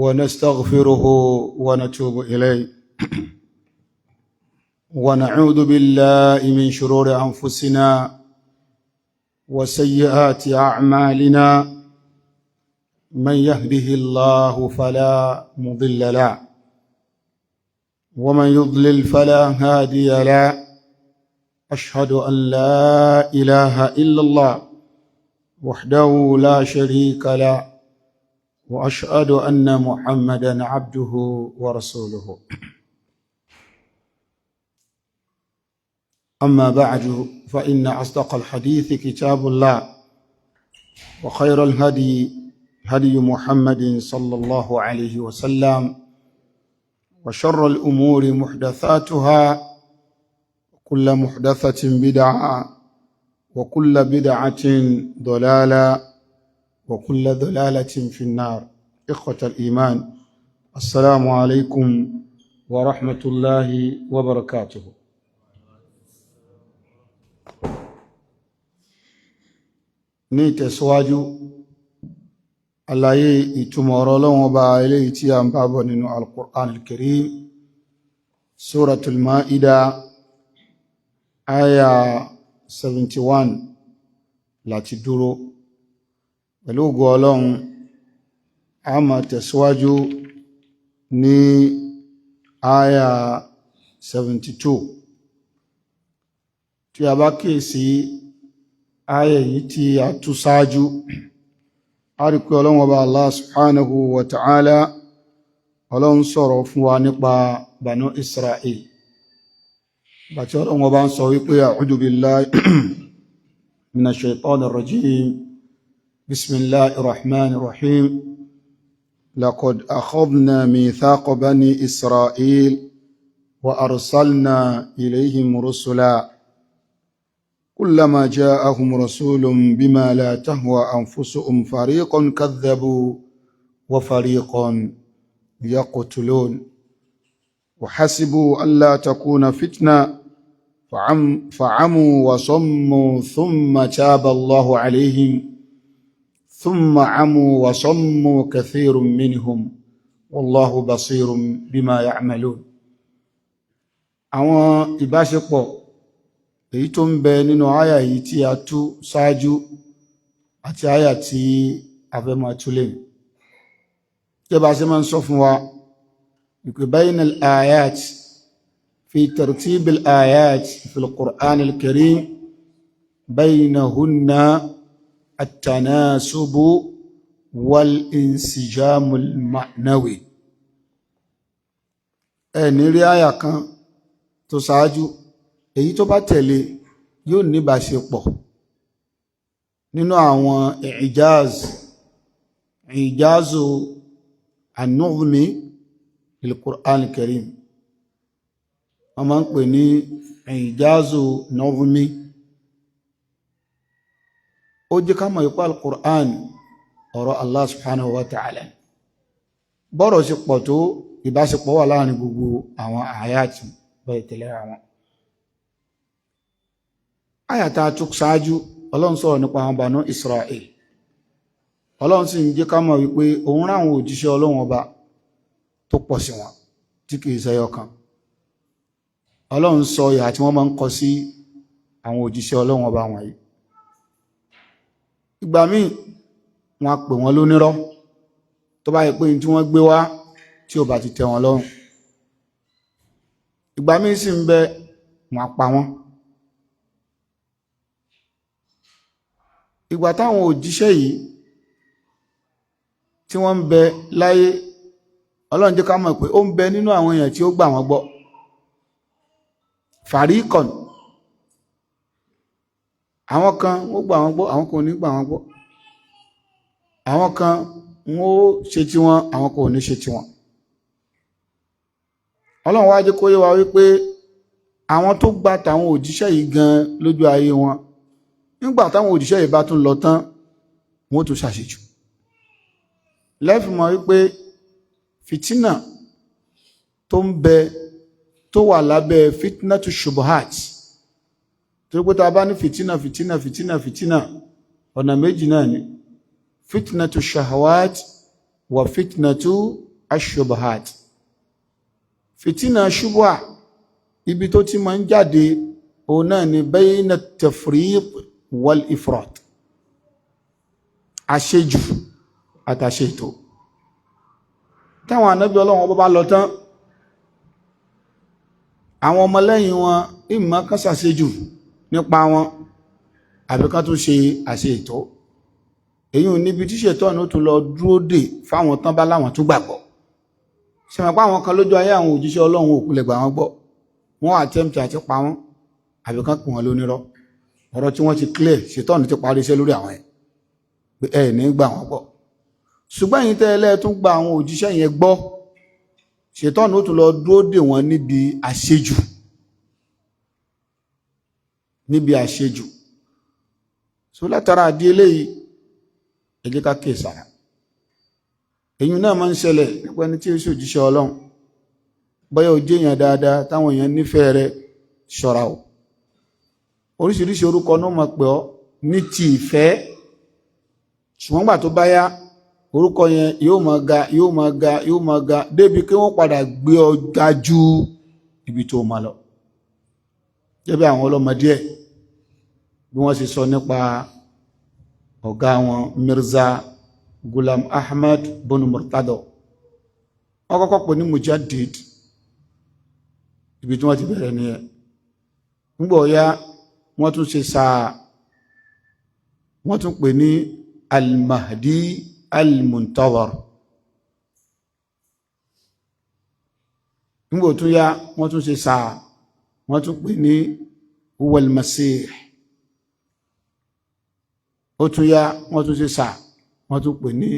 ونستغفره ونتوب إليه، ونعوذ بالله من شرور أنفسنا وسيئات أعمالنا. من يهده الله فلا مضل له، ومن يضلل فلا هادي له. أشهد أن لا إله إلا الله وحده لا شريك له، وأشهد أن محمدا عبده ورسوله. أما بعد، فإن أصدق الحديث كتاب الله، وخير الهدي هدي محمد صلى الله عليه وسلم، وشر الأمور محدثاتها، وكل محدثة بدعة، وكل بدعة ضلالة، وكل ضلالة في النار. إخوة الإيمان، السلام عليكم ورحمة الله وبركاته. Ní ìtẹ̀síwájú àlàyé ìtumọ̀ ọ̀rọ̀ Ọlọ́run Ọba eléyìí tí a ń bá bọ̀ nínú Al-Qur'an Al-Karim, Suratul Maida, aya 71 láti dúró. Pẹ̀lú ògo Ọlọ́run, a máa tẹ̀síwájú ní aya 72. Tí a bá kíyèsí aya yìí tí a tú sáájú, a rí pé Ọlọ́run Ọba Allah subhanahu wa ta'ala, Ọlọ́run sọ̀rọ̀ fún wa nípa Banu Israel. Bàtí Ọlọ́run Ọba ń sọ wípé: "A'udhu billahi minash shaitanir rajim, bismillahir rahmanir rahim, laqad akhadna mithaqa bani Israel wa arsalna ilayhim rusula. كلما جاءهم رسول بما لا تهوى أنفسهم فريقا كذبوا وفريقا يقتلون، وحسبوا ألا تكون فتنة فعموا وصموا، ثم تاب الله عليهم، ثم عموا وصموا كثير منهم، والله بصير بما يعملون." Àwọn ìbáṣepọ̀ èyí tó ń bẹ nínú àyà yìí tí a tú ṣáájú àti àyà tí a fẹ́ máa tú lẹ́yìn tí a bá ṣe máa ń sọ fún wa ìpè bayna al-ayat fi tartib al-ayat fi al-Qur'an al-Karim baynahunna at-tanasubu wal-insijamu al-ma'nawi. Ẹ ní rí àyà kan tó ṣáájú, èyí tó bá tẹ̀lé yóò níbáṣepọ̀ nínú àwọn i'jaz, i'jazu an-nuzmi lil-Qur'an al-Karim. Wọ́n máa ń pè ní i'jazu nuzmi. Ó jẹ́ ká mọ̀ ipá al-Qur'an, ọ̀rọ̀ Allah subhanahu wa ta'ala. Bọ́rọ̀ sí pọ̀ tó, ìbáṣepọ̀ wà láàrin gbogbo àwọn àyàtì bẹ́ẹ̀ tẹ̀lé àwọn àyàtà tó ṣáájú. Ọlọ́run sọ̀rọ̀ nípa àwọn Banu Israel. Ọlọ́run sì ń jẹ́ ká mọ̀ wípé òun ráwọn òjíṣẹ́ Ọlọ́run Ọba tó pọ̀ sí wọn tí kìí ṣẹyọ kan. Ọlọ́run sọ ìhà tí wọ́n máa ń kọ sí àwọn òjíṣẹ́ Ọlọ́run Ọba wọ̀nyí. Ìgbà míì, wọ́n á pè wọ́n lónírọ́, tó bá yẹ pé tí wọ́n gbé wá tí ò bá ti tẹ́ wọn lọ́rùn. Ìgbà míì sì ń bẹ, wọ́n á pa wọ́n. Ìgbà táwọn òjíṣẹ́ yìí tí wọ́n ń bẹ láyé, Ọlọ́run jẹ́ ká mọ̀ pé ó ń bẹ nínú àwọn èèyàn tí ó gbà wọ́n gbọ́, fàríkọ̀n. Àwọn kan wọ́n gbà wọ́n gbọ́, àwọn kan ò ní gbà wọ́n gbọ́. Àwọn kan wọ́n ó ṣe tí wọ́n, àwọn kan ò ní ṣe tí wọ́n. Ọlọ́run wá jẹ́ kó yé wa wípé àwọn tó gba tàwọn òjíṣẹ́ yìí gan lójú ayé wọn, nígbà táwọn òjíṣẹ́ yìí bá tún lọ tán, wọ́n tún ṣàṣejù. Lẹ́fì mọ̀ wípé fìtínà tó ń bẹ, tó wà lábẹ́ fitnatu shubuhat, tó pé tá a bá ní fìtínà, fìtínà, fìtínà, fìtínà, ọ̀nà méjì náà ni: fitnatu shahawat wa fitnatu Ash-shubuhat, fìtínà ṣubúà, ibi tó ti máa ń jáde òun náà ni bayna at-tafriq wal ifrat, àṣejù àtàṣètò. Táwọn ànábì Ọlọ́run ọba bá lọ tán, àwọn ọmọlẹ́yìn wọn ìmọ̀ kan ṣàṣejù nípa wọn àbí kan tún ṣe àṣeètò. Èyí ò níbi tí ṣètọ́nù tún lọ dúró dè fáwọn tán bá láwọn tún gbàgbọ́. Ṣe mọ̀ pé àwọn kan lójú ayé àwọn òjíṣẹ́ Ọlọ́run òkú lè gbà wọ́n gbọ́, wọ́n attempt àti pa wọ́n àbí kan pè wọ́n lónírọ́. Ọ̀rọ̀ tí wọ́n ti clear, ṣètọ́nù ti parí iṣẹ́ lórí àwọn ẹ̀ pé ẹ ní gbà wọ́n gbọ́. Ṣùgbọ́n ẹ̀yin tẹ́ ẹlẹ́ tún gba àwọn òjíṣẹ́ yẹn gbọ́, ṣètọ́nù ó tún lọ dúró dè wọ́n níbi àṣejù, níbi àṣejù. So látara àdí eléyìí, ẹ jẹ́ ká kíyèsára. Èyí náà máa ń ṣẹlẹ̀ nípa ẹni tí ó ṣe òjíṣẹ́ Ọlọ́run. Bóyá ó jẹ́ èèyàn dáadáa táwọn èèyàn nífẹ̀ẹ́ rẹ̀, ṣọ́ra o. Oríṣiríṣi orúkọ náà mọ̀ pé ọ́ ní ti ìfẹ́, ṣùgbọ́n gbà tó bá yá, orúkọ yẹn yóò máa ga, yóò máa ga, yóò máa ga, débi kí wọ́n padà gbé ọ ga ju ibi tó máa lọ. Jẹ́ bí àwọn ọlọ́mọdé ẹ̀ bí wọ́n ṣe sọ nípa ọ̀gá wọn Mirza Ghulam Ahmad bunu Murtado, wọ́n kọ́kọ́ pè ní Mujaddid. Ibi tí wọ́n ti bẹ̀rẹ̀ nìyẹn. Nígbà ọ̀yá wọ́n tún ṣe sáà, wọ́n tún pè ní Al-Mahdi Al-Muntazar. Nígbà tún yá, wọ́n tún ṣe sáà, wọ́n tún pè ní Huwal Masih. Ó tún yá, wọ́n tún ṣe sáà, wọ́n tún pè ní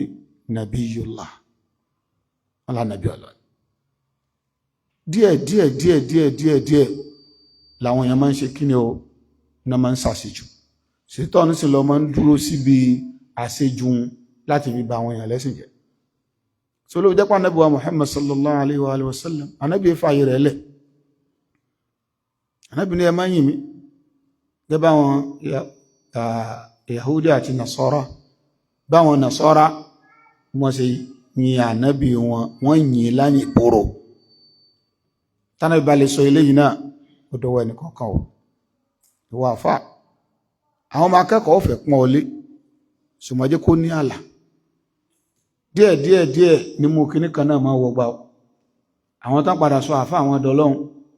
Nabiyullah, wọ́n nàbí ọlọ́run. Díẹ̀ díẹ̀ díẹ̀ díẹ̀ díẹ̀ díẹ̀ làwọn èèyàn máa ń ṣe kí ni o náà máa ń ṣàṣejù. Ṣètọ́nù sì lọ máa ń dúró síbi àṣejù láti fi ba àwọn èèyàn lẹ́sìn jẹ́. So ló jẹ́ pé Ànábì wa Muhammad sallallahu alayhi wa sallam, Ànábì fààyè rẹ̀ lẹ̀. Ànábì ní ẹ máa yìn mí gẹ́gẹ́ báwọn Yahudi àti Nasara, báwọn Nasara wọ́n ṣe yin Ànábì wọn, wọ́n yìn láyìn pòrò. Tánàbí bá lè sọ eléyìí náà, ó dọwọ́ ẹnì kọ̀ọ̀kan o. Ìwọ àfà, àwọn ọmọ akẹ́kọ̀ọ́ fẹ́ pọ́n ọ lé, ṣùgbọ́n jẹ́ kó ní àlà. Díẹ̀ díẹ̀ díẹ̀ ní mú kíní kan náà máa wọgbà o. Àwọn tán padà sọ àfà àwọn ọdọ ọlọ́run,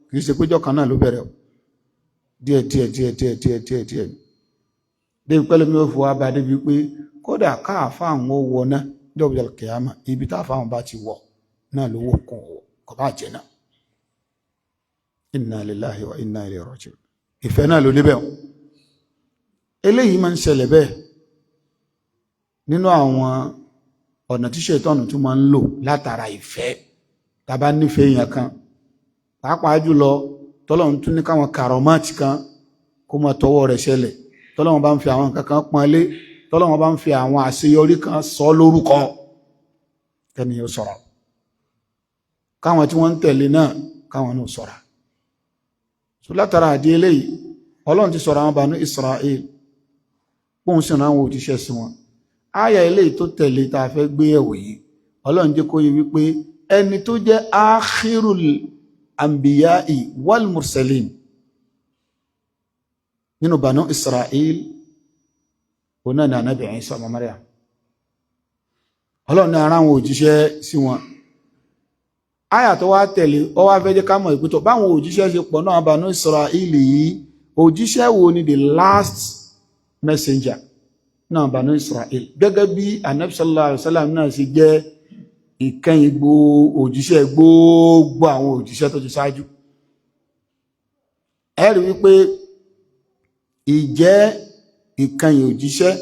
kì í ṣe péjọ kan náà ló bẹ̀rẹ̀ o. Díẹ̀ díẹ̀ díẹ̀ díẹ̀ díẹ̀ díẹ̀ díẹ̀ débi pẹ́lú mi ò fò wá bá débi pé kódà káàfà àwọn wọ náà jọ́bùjọ́ kìámà, ibi táàfà àwọn bá ti wọ̀ náà ló wò kún wọ̀ kò bá jẹ́ náà. Inna lillahi wa inna ilayhi raji'un. Ìfẹ́ náà ló débẹ̀ o. Eléyìí máa ń ṣẹlẹ̀ bẹ́ẹ̀ nínú àwọn ọ̀nà tí ṣètọ́nù tún máa ń lò látara ìfẹ́. Tàbá nífẹ̀ẹ́ èèyàn kan, pàápàá jùlọ tọ́lọ́run tún ní káwọn kàrọ̀mọ́tì kan kó máa tọwọ́ rẹ̀ ṣẹlẹ̀, tọ́lọ́run bá ń fi àwọn nǹkan kan pọ́nlé, tọ́lọ́run bá ń fi àwọn àṣeyọrí kan sọ lórúkọ, kẹ́ni yóò sọ̀rọ̀, káwọn tí wọ́n ń tẹ̀lé náà káwọn náà sọ̀rọ̀. So látara àdí eléyìí, Ọlọ́run ti sọ̀rọ̀ àwọn Banu Israel bóun sì rán àwọn òjíṣẹ́ sí wọn. Áyà eléyìí tó tẹ̀lé tá a fẹ́ gbé ẹ̀wò yìí, Ọlọ́run jẹ́ kó yé wípé ẹni tó jẹ́ akhirul anbiya'i wal mursalin nínú Banu Israel, òun náà ni Ànábì Ìsá ọmọ Maryam. Ọlọ́run ní ara àwọn òjíṣẹ́ sí wọn. Áyà tó wá tẹ̀lé ó wá fẹ́ jẹ́ ká mọ̀ ìpútọ̀ báwọn òjíṣẹ́ ṣe pọ̀ náà Banu Israel yìí, òjíṣẹ́ wo ni the last messenger náà Banu Israel, gẹ́gẹ́ bí Ànábì sallallahu alaihi wasallam náà ṣe jẹ́ ìkẹyìn òjíṣẹ́ gbogbo àwọn òjíṣẹ́ tó ti ṣáájú. Ẹ rí wípé ìjẹ́ ìkẹyìn òjíṣẹ́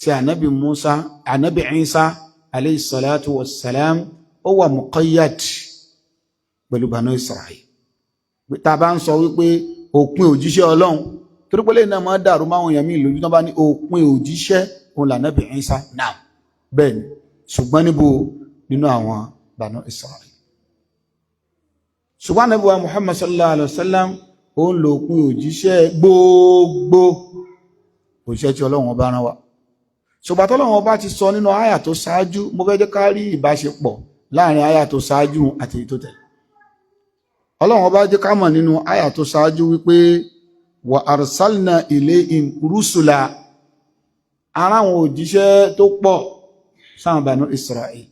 ti Ànábì Musa, Ànábì Isa alayhi salatu wassalam, ó wà muqayyad pẹ̀lú Banu Israel. Tá a bá ń sọ wípé òpin òjíṣẹ́ Ọlọ́run, torí pé lẹ́yìn náà máa dàrú máwọn èèyàn míì lójú tán bá ní òpin òjíṣẹ́ òun lànàbì Isa náà, bẹ́ẹ̀ ni, ṣùgbọ́n níbo nínú àwọn Banu Israel. Ṣùgbọ́n Ànábì wa Muhammad sallallahu alaihi wasallam, òun lòpin òjíṣẹ́ gbogbo òjíṣẹ́ tí Ọlọ́run ọba rán wa. Ṣùgbọ́n tọ́lọ́run ọba ti sọ nínú àyà tó ṣáájú, mo fẹ́ jẹ́ ká rí ìbáṣepọ̀ Láàrin àyà tó ṣáájú àti èyí tó tẹ̀lé, Ọlọ́run ọba jẹ́ ká mọ̀ nínú àyà tó ṣáájú wípé wa arsalna ilayhim rusula, ara àwọn òjíṣẹ́ tó pọ̀ sáwọn Banu Israel.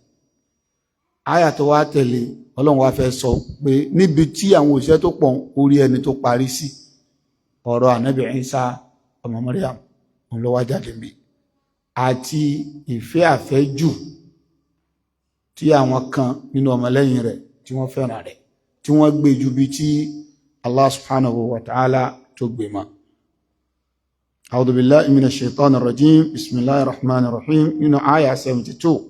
Àyà tó wá tẹ̀lé, Ọlọ́run wá fẹ́ sọ pé níbi tí àwọn òjíṣẹ́ tó pọ̀, orí ẹni tó parí sí ọ̀rọ̀ Ànábì Ìsá ọmọ Maryam, òun ló wá jáde níbi àti ìfẹ́ àfẹ́jù tí àwọn kan nínú ọmọlẹ́yìn rẹ̀ tí wọ́n fẹ́ràn rẹ̀, tí wọ́n gbé ju bí tí Allah subhanahu wa ta'ala tó gbé mọ́. أعوذ بالله من الشيطان الرجيم، بسم الله الرحمن الرحيم. Nínú àyà 72,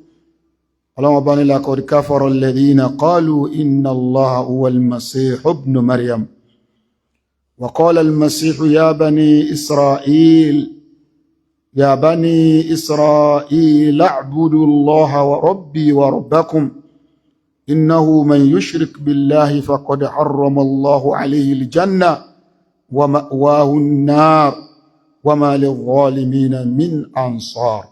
Ọlọ́run bá ní لقد كفر الذين قالوا إن الله هو المسيح ابن مريم وقال المسيح يا بني إسرائيل يا بني إسرائيل اعبدوا الله وربي وربكم إنه من يشرك بالله فقد حرم الله عليه الجنة ومأواه النار وما للظالمين من أنصار.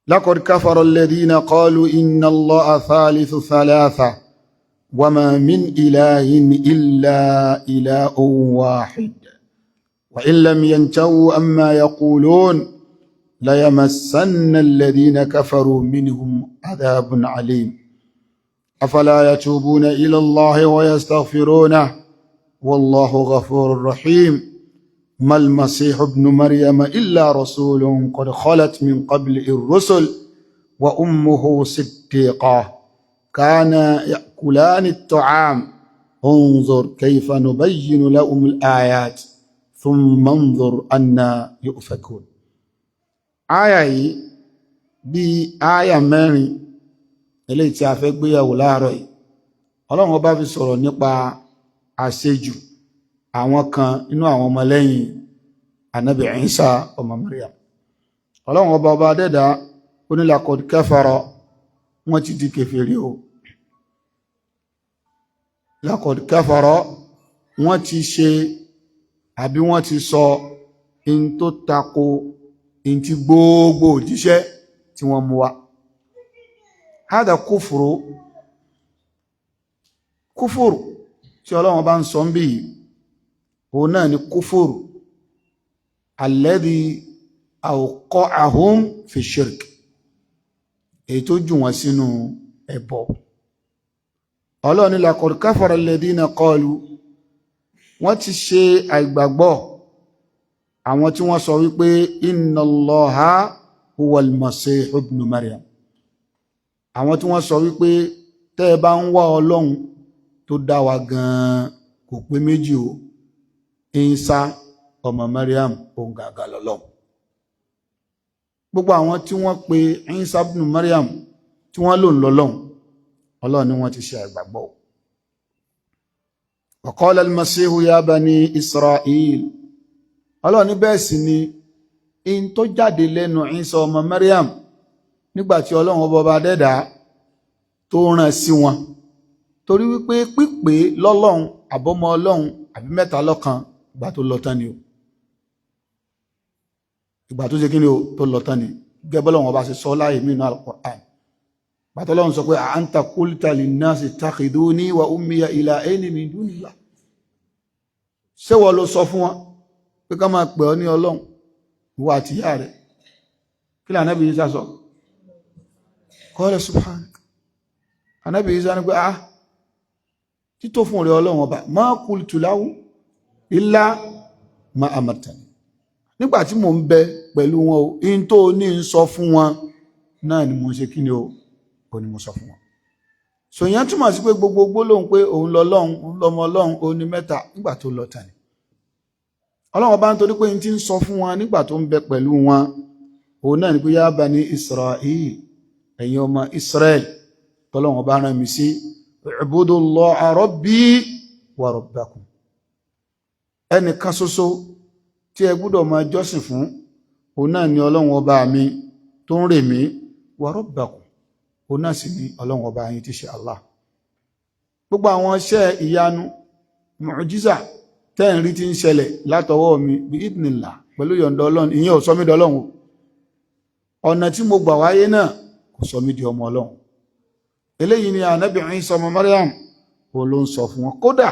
لقد كفر الذين قالوا إن الله ثالث ثلاثة وما من إله إلا إله واحد وإن لم ينتهوا عما يقولون ليمسن الذين كفروا منهم عذاب أليم. أفلا يتوبون إلى الله ويستغفرونه والله غفور رحيم. ما المسيح ابن مريم إلا رسول قد خلت من قبله الرسل وأمه صديقة كانا يأكلان الطعام. انظر كيف نبين لهم الآيات ثم انظر أنى يؤفكون. Áyà yìí, bí áyà mẹ́rin eléyìí tí a fẹ́ gbéyàwó láàárọ̀ yìí, Ọlọ́run ọba fi sọ̀rọ̀ nípa àṣejù àwọn kan nínú àwọn ọmọlẹ́yìn Anabi Isa ọmọ Maryam. Ọlọ́run ọba, ọba dẹ́dà, ó ní لقد كفر, wọ́n ti di kèfèrí o. لقد كفر, wọ́n ti ṣe àbí wọ́n ti sọ in tó tako in tí gbogbo òjíṣẹ́ tí wọ́n mú wá. هذا كفر. Kúfùrù tí Ọlọ́run bá ń sọ ń bí yìí, òun náà ni كفر الذي أوقعهم في الشرك, èyí tó jù wọ́n sínú ẹbọ. Ọlọ́run ní لقد كفر الذين قالوا, wọ́n ti ṣe àìgbàgbọ́ àwọn tí wọ́n sọ wípé إن الله هو المسيح ابن مريم. Àwọn tí wọ́n sọ wípé tẹ́ ẹ bá ń wá Ọlọ́run tó dá wa gan-an, kò pé méjì o, Ìsá ọmọ Maryam, òun gàgà lọ́lọ́run. Gbogbo àwọn tí wọ́n pe Ìsá ibn Maryam, tí wọ́n lò ń lọ́lọ́run, Ọlọ́run ni wọ́n ti ṣe àìgbàgbọ́. وقال المسيح يا بني إسرائيل. Ọlọ́run ní bẹ́ẹ̀ sì ni in tó jáde lẹ́nu Ìsá ọmọ Maryam nígbàtí Ọlọ́run ọba ọba dẹ́dà tó rán sí wọn, torí wípé pípé lọ́lọ́run, àbọ́mọ Ọlọ́run, àbí mẹ́ta lọ́kan, ìgbà tó lọ tán ni o. Ìgbà tó ṣe kí ni o, tó lọ tán ni. Gẹ́gẹ́ bọ́lọ́run ọba ṣe sọ láàyè mínú Al-Qur'an, bàtọ́lọ́run sọ pé أأنت قلت للناس اتخذوني وأمي إلهين من دون الله. Ṣé wọ́n ló sọ fún wọn pé ká máa pè ọ́ ní Ọlọ́run, ìwọ àti ìyá rẹ̀? Kí lè Ànábì Ìsá sọ? قال سبحانك. Ànábì Ìsá ní pé, ah, tító fún rẹ̀ Ọlọ́run ọba, ما قلت لهم إلا ما أمرتني. Nígbà tí mò ń bẹ pẹ̀lú wọn o, in tó ní ń sọ fún wọn náà ni mo ń ṣe kí ni o, ò ní mo sọ fún wọn. So ìyẹn túmọ̀ sí pé gbogbo gbólóhùn pé òun lọ́lọ́run, òun lọ́mọ Ọlọ́run, òun ní mẹ́ta, nígbà tó lọ tàn ní Ọlọ́run ọba, ń torí pé n ti ń sọ fún wọn nígbà tó ń bẹ pẹ̀lú wọn, òun náà ni pé يا بني إسرائيل, ẹ̀yin ọmọ Israel tọ́lọ́run ọba rán mi sí, اعبدوا الله ربي وربكم. Ẹnìkan ṣoṣo tí ẹ gbọ́dọ̀ máa jọ́sìn fún, òun náà ni Ọlọ́run ọba mi tó ń rè mí, وربكم, òun náà sì ni Ọlọ́run ọba yín tí ṣe Allah. Gbogbo àwọn iṣẹ́ ìyanu, mùjísà tẹ́ǹrí tí ń ṣẹlẹ̀ látọwọ́ mi, بإذن الله, pẹ̀lú yọ̀ǹda Ọlọ́run, ìyẹn ò sọ mí dọlọ́run o. Ọ̀nà tí mo gbà wáyé náà kò sọ mí di ọmọ Ọlọ́run. Eléyìí ni ànábì Ìsá ọmọ Maryam kò ló ń sọ fún wọn. Kódà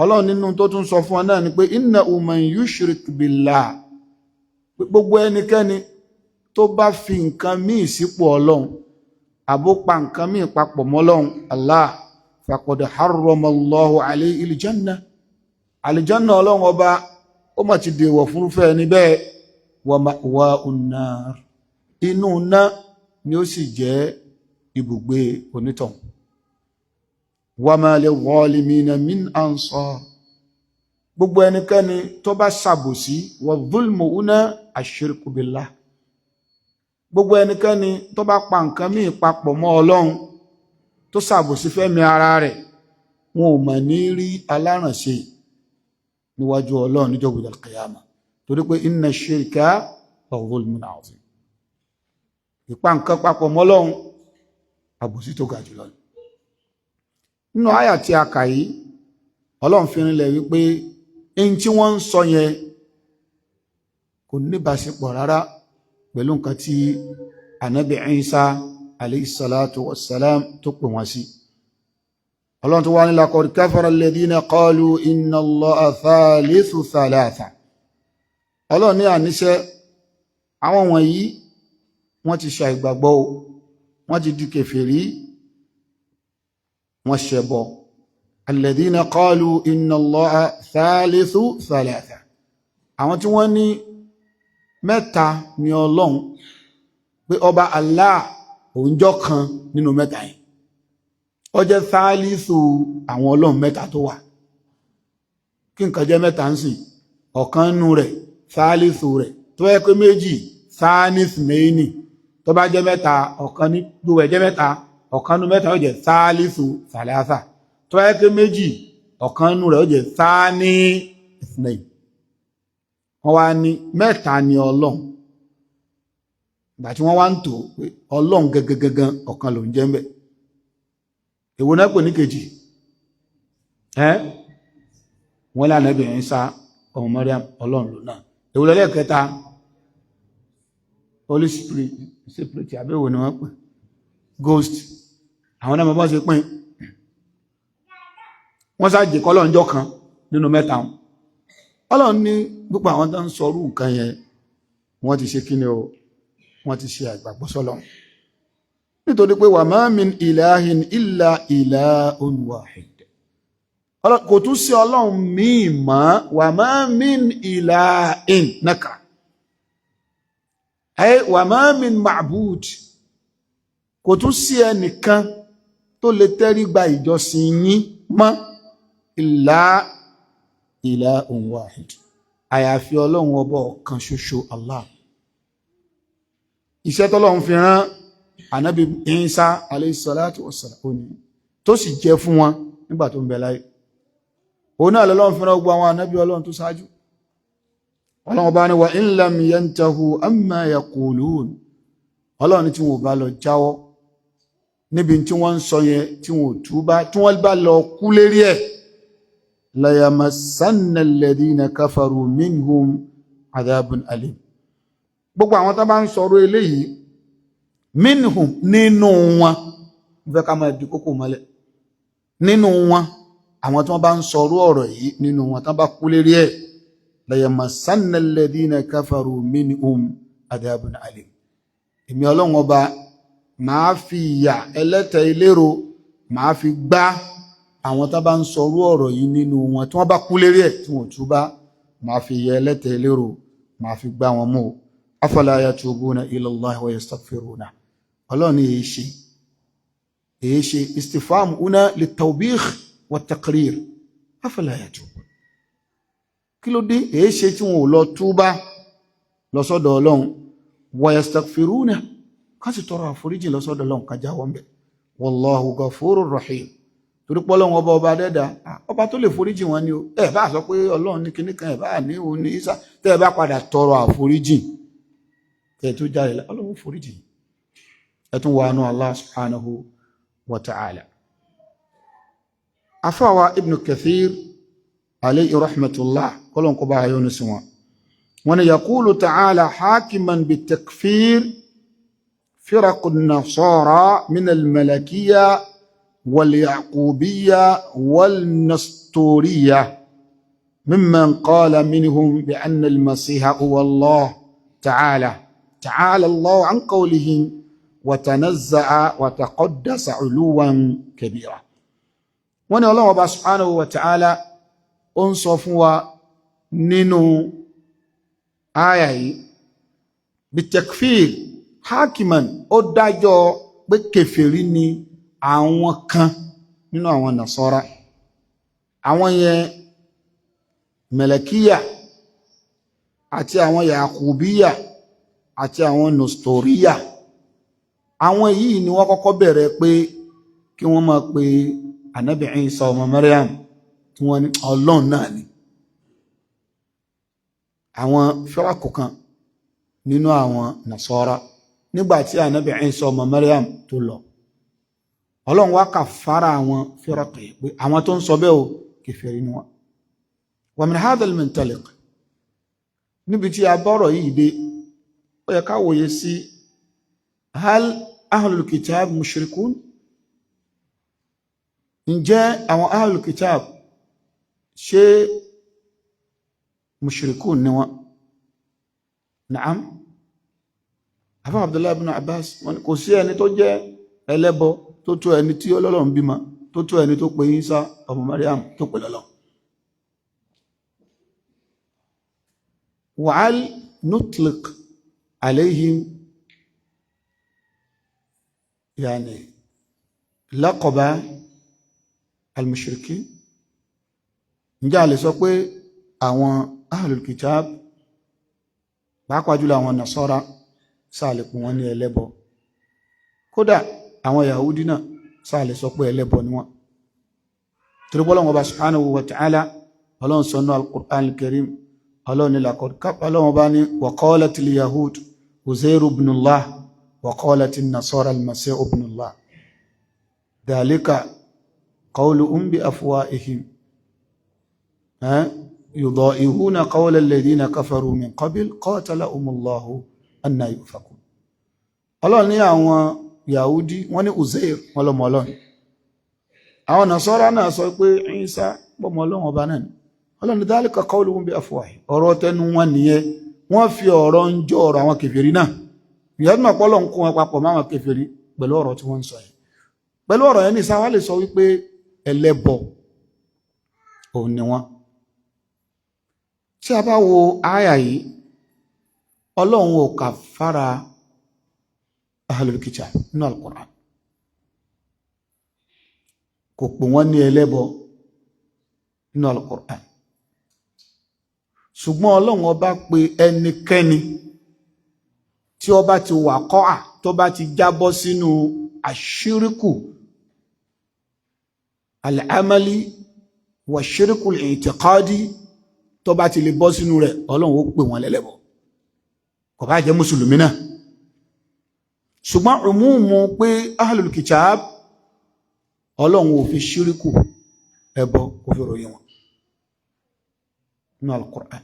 Ọlọ́run nínú tó tún sọ fún wọn náà ni pé innahu man yushrik billah, gbogbo ẹnikẹ́ni tó bá fi nǹkan míì sípò Ọlọ́run, àbó pa nǹkan míì papọ̀ mọ́ Ọlọ́run Allah, faqad harrama Allahu alayhi al-janna, àlìjánà Ọlọ́run Ọba ó mà ti dèwọ̀ fúnrúfẹ́ ẹni bẹ́ẹ̀, wa ma'wa'un nar, inú ná ni ó sì jẹ́ ibùgbé onítọ̀hún. Wa ma lil-zalimina min ansar, gbogbo ẹnikẹ́ni tó bá ṣàbòsí, wa dhulmu huna ash-shirku billah, gbogbo ẹnikẹ́ni tó bá pa nǹkan míì papọ̀ mọ́ Ọlọ́run, tó ṣàbòsí fẹ́mi ara rẹ̀, wọn ò mọ̀ ní rí alárànṣe níwájú Ọlọ́run níjọ́ gbọdọ̀ kìyàmà, torí pé inna shirka la dhulmun azim, ìpa nǹkan papọ̀ mọ́ Ọlọ́run, àbòsí tó ga jùlọ. Nínú àyà tí a kà yìí, Ọlọ́run fi rinlẹ̀ wípé in tí wọ́n ń sọ yẹn kò níbáṣepọ̀ rárá pẹ̀lú nǹkan tí Ànábì Ìsá alayhi salatu wassalam tó pè wọ́n sí. Ọlọ́run tó wá ní laqad kafara alladhina qalu inna Allaha thalithu thalatha. Ọlọ́run ní àníṣẹ́ àwọn wọ̀nyí, wọ́n ti ṣàìgbàgbọ́ o, wọ́n ti di kèfèrí, wọ́n ṣẹbọ. Alladhina qalu inna Allaha thalithu thalatha, àwọn tí wọ́n ní mẹ́ta ni Ọlọ́run, pé ọba Allah òǹjọ́ kan nínú mẹ́ta yìí, ó jẹ́ thalithu àwọn ọlọ́run mẹ́ta tó wà. Kí nǹkan jẹ́ mẹ́ta ń sìn, ọ̀kan nínú rẹ̀ thalithu rẹ̀, tó yẹ pé méjì, thanith méjì, tó bá jẹ́ mẹ́ta, ọ̀kan ní gbogbo ẹ̀ jẹ́ mẹ́ta, ọ̀kan nínú mẹ́ta ó jẹ́ thalithu thalatha, tó bá yẹ pé méjì, ọ̀kan nínú rẹ̀ ó jẹ́ thani ithnain. Wọ́n wá ní mẹ́ta ni Ọlọ́run. Ìgbà tí wọ́n wá ń tò pé Ọlọ́run gangan ọ̀kan ló ń jẹ́ mbẹ̀, èwo náà pè ní kejì ẹ́? Wọ́n lánàbì Ìsá ọmọ Maryam, Ọlọ́run ló náà. Èwo lẹ́lẹ́kẹta? Holy Spirit, Spirit, àbẹ́wò ni wọ́n pè? Ghost. Àwọn náà mọ́ sí pín wọ́n sáàjì kọ́lọ́njọ́ kan nínú mẹ́ta wọn. Ọlọ́run ní gbogbo àwọn tó ń sọrú nǹkan yẹn, wọ́n ti ṣe kíni o? Wọ́n ti ṣe àìgbàgbọ́ sọ́lọ́run, nítorí pé wa ma min ilahin illa ilahun wahid, kò tún sí Ọlọ́run míì mọ́. Wa ma min ilahin nakra ay wa ma min ma'bud, kò tún sí ẹnìkan tó lè tẹ́rí gba ìjọsìn yín mọ́, illa ilahun wahid, àyàfi Ọlọ́run Ọba ọ̀kan ṣoṣo Allah. Iṣẹ́ tọ́lọ́run fi rán Ànábì Ìsá alayhi salatu wassalam òní tó sì jẹ́ fún wọn nígbà tó ń bẹ láyé, òun náà lọ́lọ́run fi rán gbogbo àwọn ànábì Ọlọ́run tó ṣáájú. Ọlọ́run bá ní wa in lam yantahu amma yaqulun, Ọlọ́run ní tí wọn ò bá lọ jáwọ́ níbi tí wọ́n ń sọ yẹn, tí wọn ò túbá, tí wọ́n bá lọ kú lérí ẹ̀, layamassanna alladhina kafaru minhum adhabun alim. Gbogbo àwọn tó bá ń sọ̀rọ̀ eléyìí, minhum, nínú wọn, mo fẹ́ ká máa di kókó mọ́lẹ̀, nínú wọn, àwọn tí wọ́n bá ń sọ̀rọ̀ ọ̀rọ̀ yìí nínú wọn, tán bá kú lérí ẹ̀, layamassanna alladhina kafaru minhum adhabun alim, èmi Ọlọ́run Ọba máa fi ìyà ẹlẹ́tẹ̀ ìlérò máa fi gbá àwọn tó bá ń sọrú ọ̀rọ̀ yìí nínú wọn, tí wọ́n bá kú lérí ẹ̀, tí wọ́n túbá, máa fi ìyà ẹlẹ́tẹ̀ ìlérò máa fi gbá wọn mú. Afala yatubuna ila Allahi wa yastaghfiruna. Ọlọ́run ní èyí ṣe, èyí ṣe istifham una litawbikh wa taqrir. Afala yatubuna, kí ló dé, èyí ṣe tí wọn ò lọ túbá lọ sọ́dọ̀ Ọlọ́run, wa yastaghfiruna, ká sì tọrọ àforíjì lọ sọ́dọ̀ Ọlọ́run, ká jáwọ́ ń bẹ̀? Wallahu ghafurur rahim. Torí pé Ọlọ́run Ọba, ọba dẹ́dà, ọba tó lè foríjì wọn ni o. Ẹ bá sọ pé Ọlọ́run ní kinní kan, ẹ bá ní òun ní Ìsá, tẹ́ ẹ bá padà tọrọ àforíjì kẹ́ ẹ tó jáde, Ọlọ́run foríjì. Ẹ tún wà nù Allah subhanahu wa ta'ala. Afáwa Ibn Kathir alayhi rahmatullah, kọ́lọ̀ kó bá yọ́nú sí wọn, wọn ni yaqulu ta'ala hakiman bitakfir firaq an-nasara min al-malakiyya. واليعقوبية والنسطورية ممن قال منهم بأن المسيح هو الله تعالى، تعالى الله عن قولهم وتنزع وتقدس علوا كبيرا. Wọ́n ní Ọlọ́hun Ọba subhanahu wa ta'ala ó ń sọ fún wa nínú àyà yìí bitakfir hakiman, ó dájọ́ pé kèfèrí ni àwọn kan nínú àwọn Nasara, àwọn yẹn Mẹlẹkíyà àti àwọn Yakubiya àti àwọn Nostoriya. Àwọn yìí ni wọ́n kọ́kọ́ bẹ̀rẹ̀ pé kí wọ́n máa pe Ànábì Ìsá ọmọ Maryam, tí wọ́n ní Ọlọ́run náà ni. Àwọn fíràkù kan nínú àwọn Nasara, nígbàtí Ànábì Ìsá ọmọ Maryam tó lọ, Ọlọ́run wá kà fara àwọn fíràkù yìí pé àwọn tó ń sọ bẹ́ẹ̀ o, kèfèrí ni wọ́n. Wa min hadha al-mintaliq, níbi tí a bọ́rọ̀ yìí dé, ó yẹ ká wòye sí: hal ahlul kitab mushrikun? Ǹjẹ́ àwọn ahlul kitab, ṣé mushrikun ni wọ́n? Na'am. Afa Abdullahi ibn Abbas, wọ́n ní kò sí ẹni tó jẹ́ ẹlẹ́bọ tó tó ẹni tí Ọlọ́run bímọ, tó tó ẹni tó pe Ìsá ọmọ Maryam tó pè lọ́lọ́. Wa'al nutliq alayhim yani laqaba al-mushrikin? Ǹjẹ́ a lè sọ pé àwọn ahlul kitab, pàápàá jùlọ àwọn Nasara, sáà lè pè wọ́n ní ẹlẹ́bọ? Kódà àwọn Yahudi náà, sáà lè sọ pé ẹlẹ́bọ ni wọ́n? Torí bọ́lá wọn bá subhanahu wa ta'ala, Ọlọ́run sọ ní al-Qur'an al-Karim, Ọlọ́run ní laqad, Ọlọ́run bá ní wa qalatil yahud Uzairu ibnullah wa qalatin nasara al-Masih ibnullah, dhalika qawluhum bi afwahihim yuda'ihuna qawla alladhina kafaru min qabl qatalahumullahu anna yufakun. Ọlọ́run ní àwọn Yahudi wọ́n ní Uzair, wọ́n lọ́mọ Ọlọ́run. Àwọn Nasara náà sọ pé Ìsá pọ̀mọ Ọlọ́run ọba náà ni. Ọlọ́run ní dhalika qawluhum bi afwahihim, ọ̀rọ̀ tẹnu wọn nìyẹn. Wọ́n fi ọ̀rọ̀ ń jọ ọ̀rọ̀ àwọn kèfèrí náà. Ìyẹn mọ̀ pọ́lọ̀ ń kó wọn papọ̀ máwọn kèfèrí pẹ̀lú ọ̀rọ̀ tí wọ́n ń sọ yẹn. Pẹ̀lú ọ̀rọ̀ yẹn ní sáwá lè sọ wípé ẹlẹ́bọ òun ni wọ́n. Tí a bá wo àyà yìí, Ọlọ́run ò kà fara ahlul kitab nínú al-Qur'an, kò pè wọ́n ní ẹlẹ́bọ nínú al-Qur'an, ṣùgbọ́n Ọlọ́run ọba pè ẹnikẹ́ni tí ó bá ti wà kọ́ à tó bá ti jábọ́ sínú àṣíríkù al-amali wà ṣíríkù al-i'tiqadi, tó bá ti lè bọ́ sínú rẹ̀, Ọlọ́run ó pè wọ́n lẹ́lẹ́bọ, kò bá jẹ́ mùsùlùmí náà. Ṣùgbọ́n umumu pé ahlul kitab, Ọlọ́run ò fi ṣíríkù ẹbọ kò fi ròyìn wọn nínú al-Qur'an.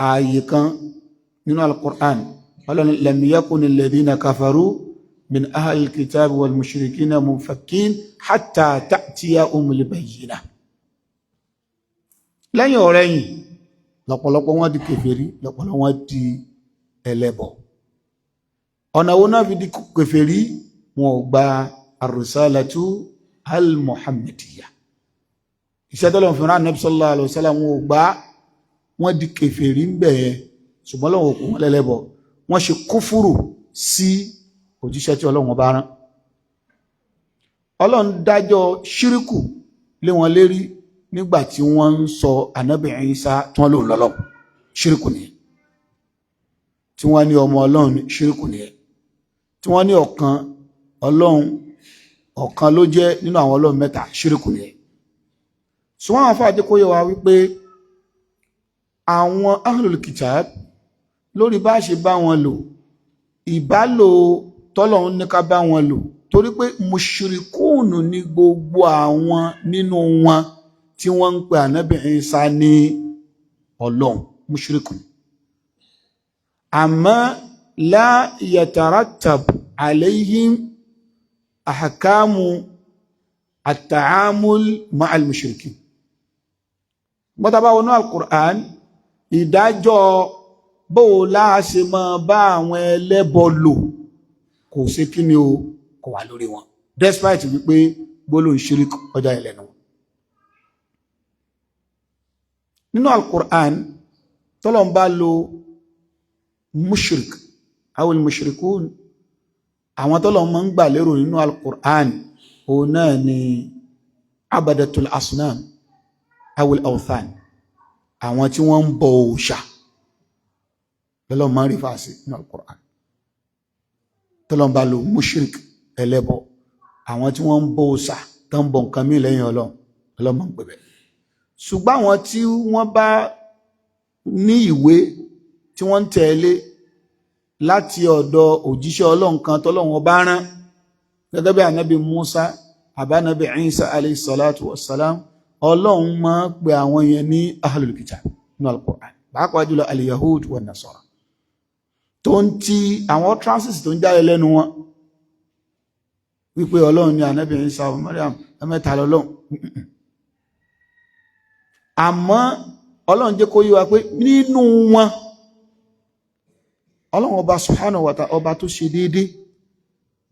Ààyè kan nínú al-Qur'an, Ọlọ́run lam yakuni alladhina kafaru min ahlil kitab wal mushrikina munfakkin hatta ta'tiyahumul bayyinah. Lẹ́yìn ọ̀rẹ́yìn lọ́pọ̀lọpọ̀ wọn di kèfèrí, lọ́pọ̀lọpọ̀ wọn di ẹlẹ́bọ. Ọ̀nà wo náà fi di kèfèrí? Wọn ò gba ar-risalatu al-muhammadiyya, iṣẹ́ tọ́lọ̀ fún rán Nabi sallallahu alaihi wasallam, wọn ò gbà, wọ́n di kèfèrí ń bẹ̀yẹn. Ṣùgbọ́n lọ́wọ́ kò wọ́n lẹ́lẹ́bọ, wọ́n ṣe kúfúrù sí òjíṣẹ́ tí Ọlọ́run bá rán. Ọlọ́run dájọ́ ṣíríkù lé wọn lérí nígbà tí wọ́n ń sọ Ànábì Ìsá tí wọ́n lòun lọ́lọ́, ṣíríkù nìyẹn. Tí wọ́n ní ọmọ Ọlọ́run, ṣíríkù nìyẹn. Tí wọ́n ní ọ̀kan Ọlọ́run, ọ̀kan ló jẹ́ nínú àwọn Ọlọ́run mẹ́ta, ṣíríkù nìyẹn. Ṣùgbọ́n àwọn afáàjẹ́ kó yé wa wípé àwọn ahlul kitab, lórí bá ṣe bá wọn lò, ìbálò tọ́lọ́run ní ká bá wọn lò, torí pé mushrikúnù ní gbogbo àwọn nínú wọn tí wọ́n ń pe Ànábì Ìsá ní Ọlọ́run, mushrikun. Àmọ́ la yatarattab alayhim Ahkamu at-ta'amul ma'al mushrikin. Bọ́tà bá wọnú al-Qur'an, ìdájọ́ bó láà ṣe máa bá àwọn ẹlẹ́bọ lò kò sí kí ni o, kò wà lórí wọn, despite wípé gbólóhùn ṣíríkù ọjà ìlẹ́nu wọn. Nínú al-Qur'an, tọ́lọ̀ ń bá lo mushrik awil mushrikun, àwọn tọ́lọ̀ máa ń gbà lérò nínú al-Qur'an, òun náà ni abadatul asnam awil awthan, àwọn tí wọ́n ń bọ òòṣà lọ́lọ́ máa ń rí fàásì nínú al-Qur'an. Tọ́lọ̀ ń bá lo mushrik, ẹlẹ́bọ, àwọn tí wọ́n ń bọ òòṣà, tó ń bọ nǹkan mí lẹ́yìn Ọlọ́run, Ọlọ́run máa ń pè bẹ́ẹ̀. Ṣùgbọ́n àwọn tí wọ́n bá ní ìwé tí wọ́n ń tẹ̀lé láti ọ̀dọ̀ òjíṣẹ́ Ọlọ́run kan tọ́lọ́run ọba rán, gẹ́gẹ́ bí ànábì Musa àbánábì Isa alayhi salatu wassalam, Ọlọ́run máa ń pe àwọn yẹn ní ahlul kitab nínú al-Qur'an, pàápàá jùlọ al-Yahud wa Nasara, tó ń ti àwọn transit tó ń jáde lẹ́nu wọn wípé Ọlọ́run ní ànábì Isa Maryam mẹ́ta lọ́lọ́run. Àmọ́ Ọlọ́run jẹ́ kó yé wa pé nínú wọn, Ọlọ́run ọba subhanahu wa ta'ala, ọba tó ṣe déédé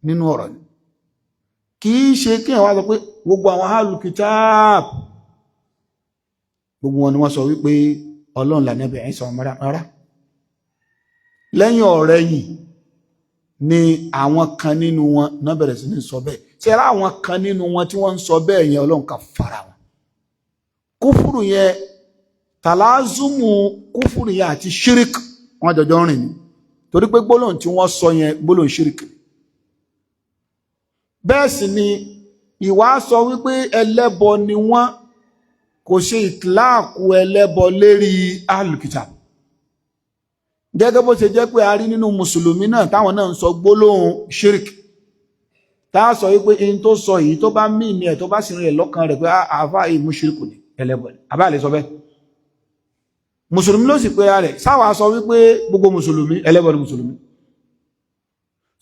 nínú ọ̀rọ̀ ni. Kì í ṣe kí ẹ̀ wá sọ pé gbogbo àwọn ahlul kitab, gbogbo wọn ni wọ́n sọ wípé Ọlọ́run lànàbì Ìsá ọmọ. Rárá, lẹ́yìn ọ̀rẹ́ yìí ni àwọn kan nínú wọn náà bẹ̀rẹ̀ sí ní sọ bẹ́ẹ̀. Ṣe rá àwọn kan nínú wọn tí wọ́n ń sọ bẹ́ẹ̀ yẹn, Ọlọ́run kà fara wọn. Kúfùrù yẹn, tàlázùmù kúfùrù yẹn àti ṣírík, wọ́n jọjọ rìn ní, torí pé gbólóhùn tí wọ́n sọ yẹn, gbólóhùn ṣírík. Bẹ́ẹ̀ sì ni ìwà sọ wípé ẹlẹ́bọ ni wọ́n, kò ṣe ìtìláàkù ẹlẹ́bọ lérí ahlul kitab, gẹ́gẹ́ bó ṣe jẹ́ pé a rí nínú mùsùlùmí náà táwọn náà ń sọ gbólóhùn ṣírík, tá a sọ wípé in tó sọ yìí, tó bá mí ní ẹ̀, tó bá sì rìn lọ́kàn rẹ̀ pé àáfà yìí mùṣírìkù ni, ẹlẹ́bọ ni, àbá lè sọ bẹ́ẹ̀. Mùsùlùmí ló sì pé rẹ̀ sáwà sọ wípé gbogbo mùsùlùmí ẹlẹ́bọ ni mùsùlùmí.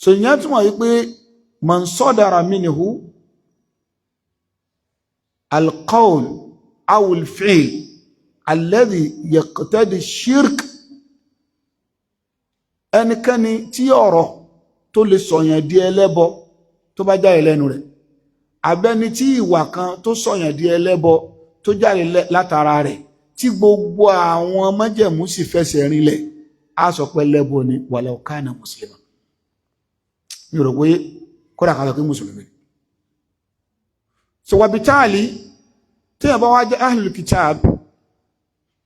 So ìyẹn túmọ̀ wípé man sadara minhu alqawl aw alfi'l alladhi yaqtadi shirk, ẹnikẹ́ni tí ọ̀rọ̀ tó lè sọ̀yàn di ẹlẹ́bọ tó bá jáde lẹ́nu rẹ̀, abẹ́ni tí ìwà kan tó sọ̀yàn di ẹlẹ́bọ tó jáde látara rẹ̀, tí gbogbo àwọn májẹ̀mú sì fẹsẹ̀ rinlẹ̀, á sọ pé ẹlẹ́bọ ni, walau kana mùsùlùmí. Mi rò pé kódà ká sọ pé mùsùlùmí. So wàbítáàlì, tí ẹ̀ bá wá jẹ́ ahlul kitab,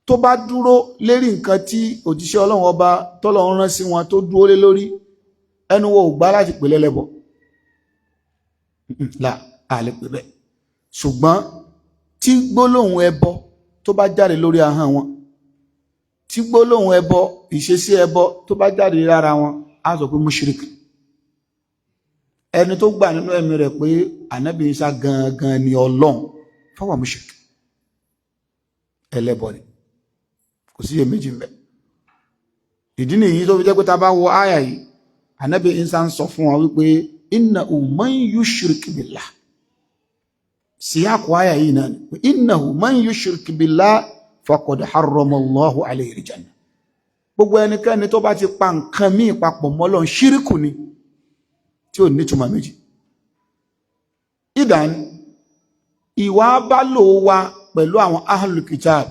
tó bá dúró lérí nǹkan tí òjíṣẹ́ Ọlọ́run ọba tọ́lọ́run rán sí wọn tó dúró lé lórí, ẹnu wo ò gbà láti pè lẹ́lẹ́bọ là á lè pè bẹ́ẹ̀. Ṣùgbọ́n tí gbólóhùn ẹbọ tó bá jáde lórí ahọ́n wọn, tí gbólóhùn ẹbọ, ìṣesí ẹbọ tó bá jáde lára wọn, á sọ pé mushrik. Ẹni tó gbà nínú ẹ̀mí rẹ̀ pé ànábì Ìsá gangan ni Ọlọ́run, fọwọ́ mushrik, ẹlẹ́bọ ni, kò sí iyèméjì ń bẹ. Ìdí nìyí tó fi jẹ́ pé ta bá wo àyà yìí, ànábì Ìsá ń sọ fún wọn wípé innahu man yushrik billah. Síyáàkù àyà yìí náà ni innahu man yushrik billah faqad harrama Allahu alayhi al-janna. Gbogbo ẹnikẹ́ni tó bá ti pa nǹkan míì papọ̀ mọ́ Ọlọ́run, ṣíríkù ni tí ò nítumọ̀ méjì. Ìdán ìwà bá lò wa pẹ̀lú àwọn ahlul kitab,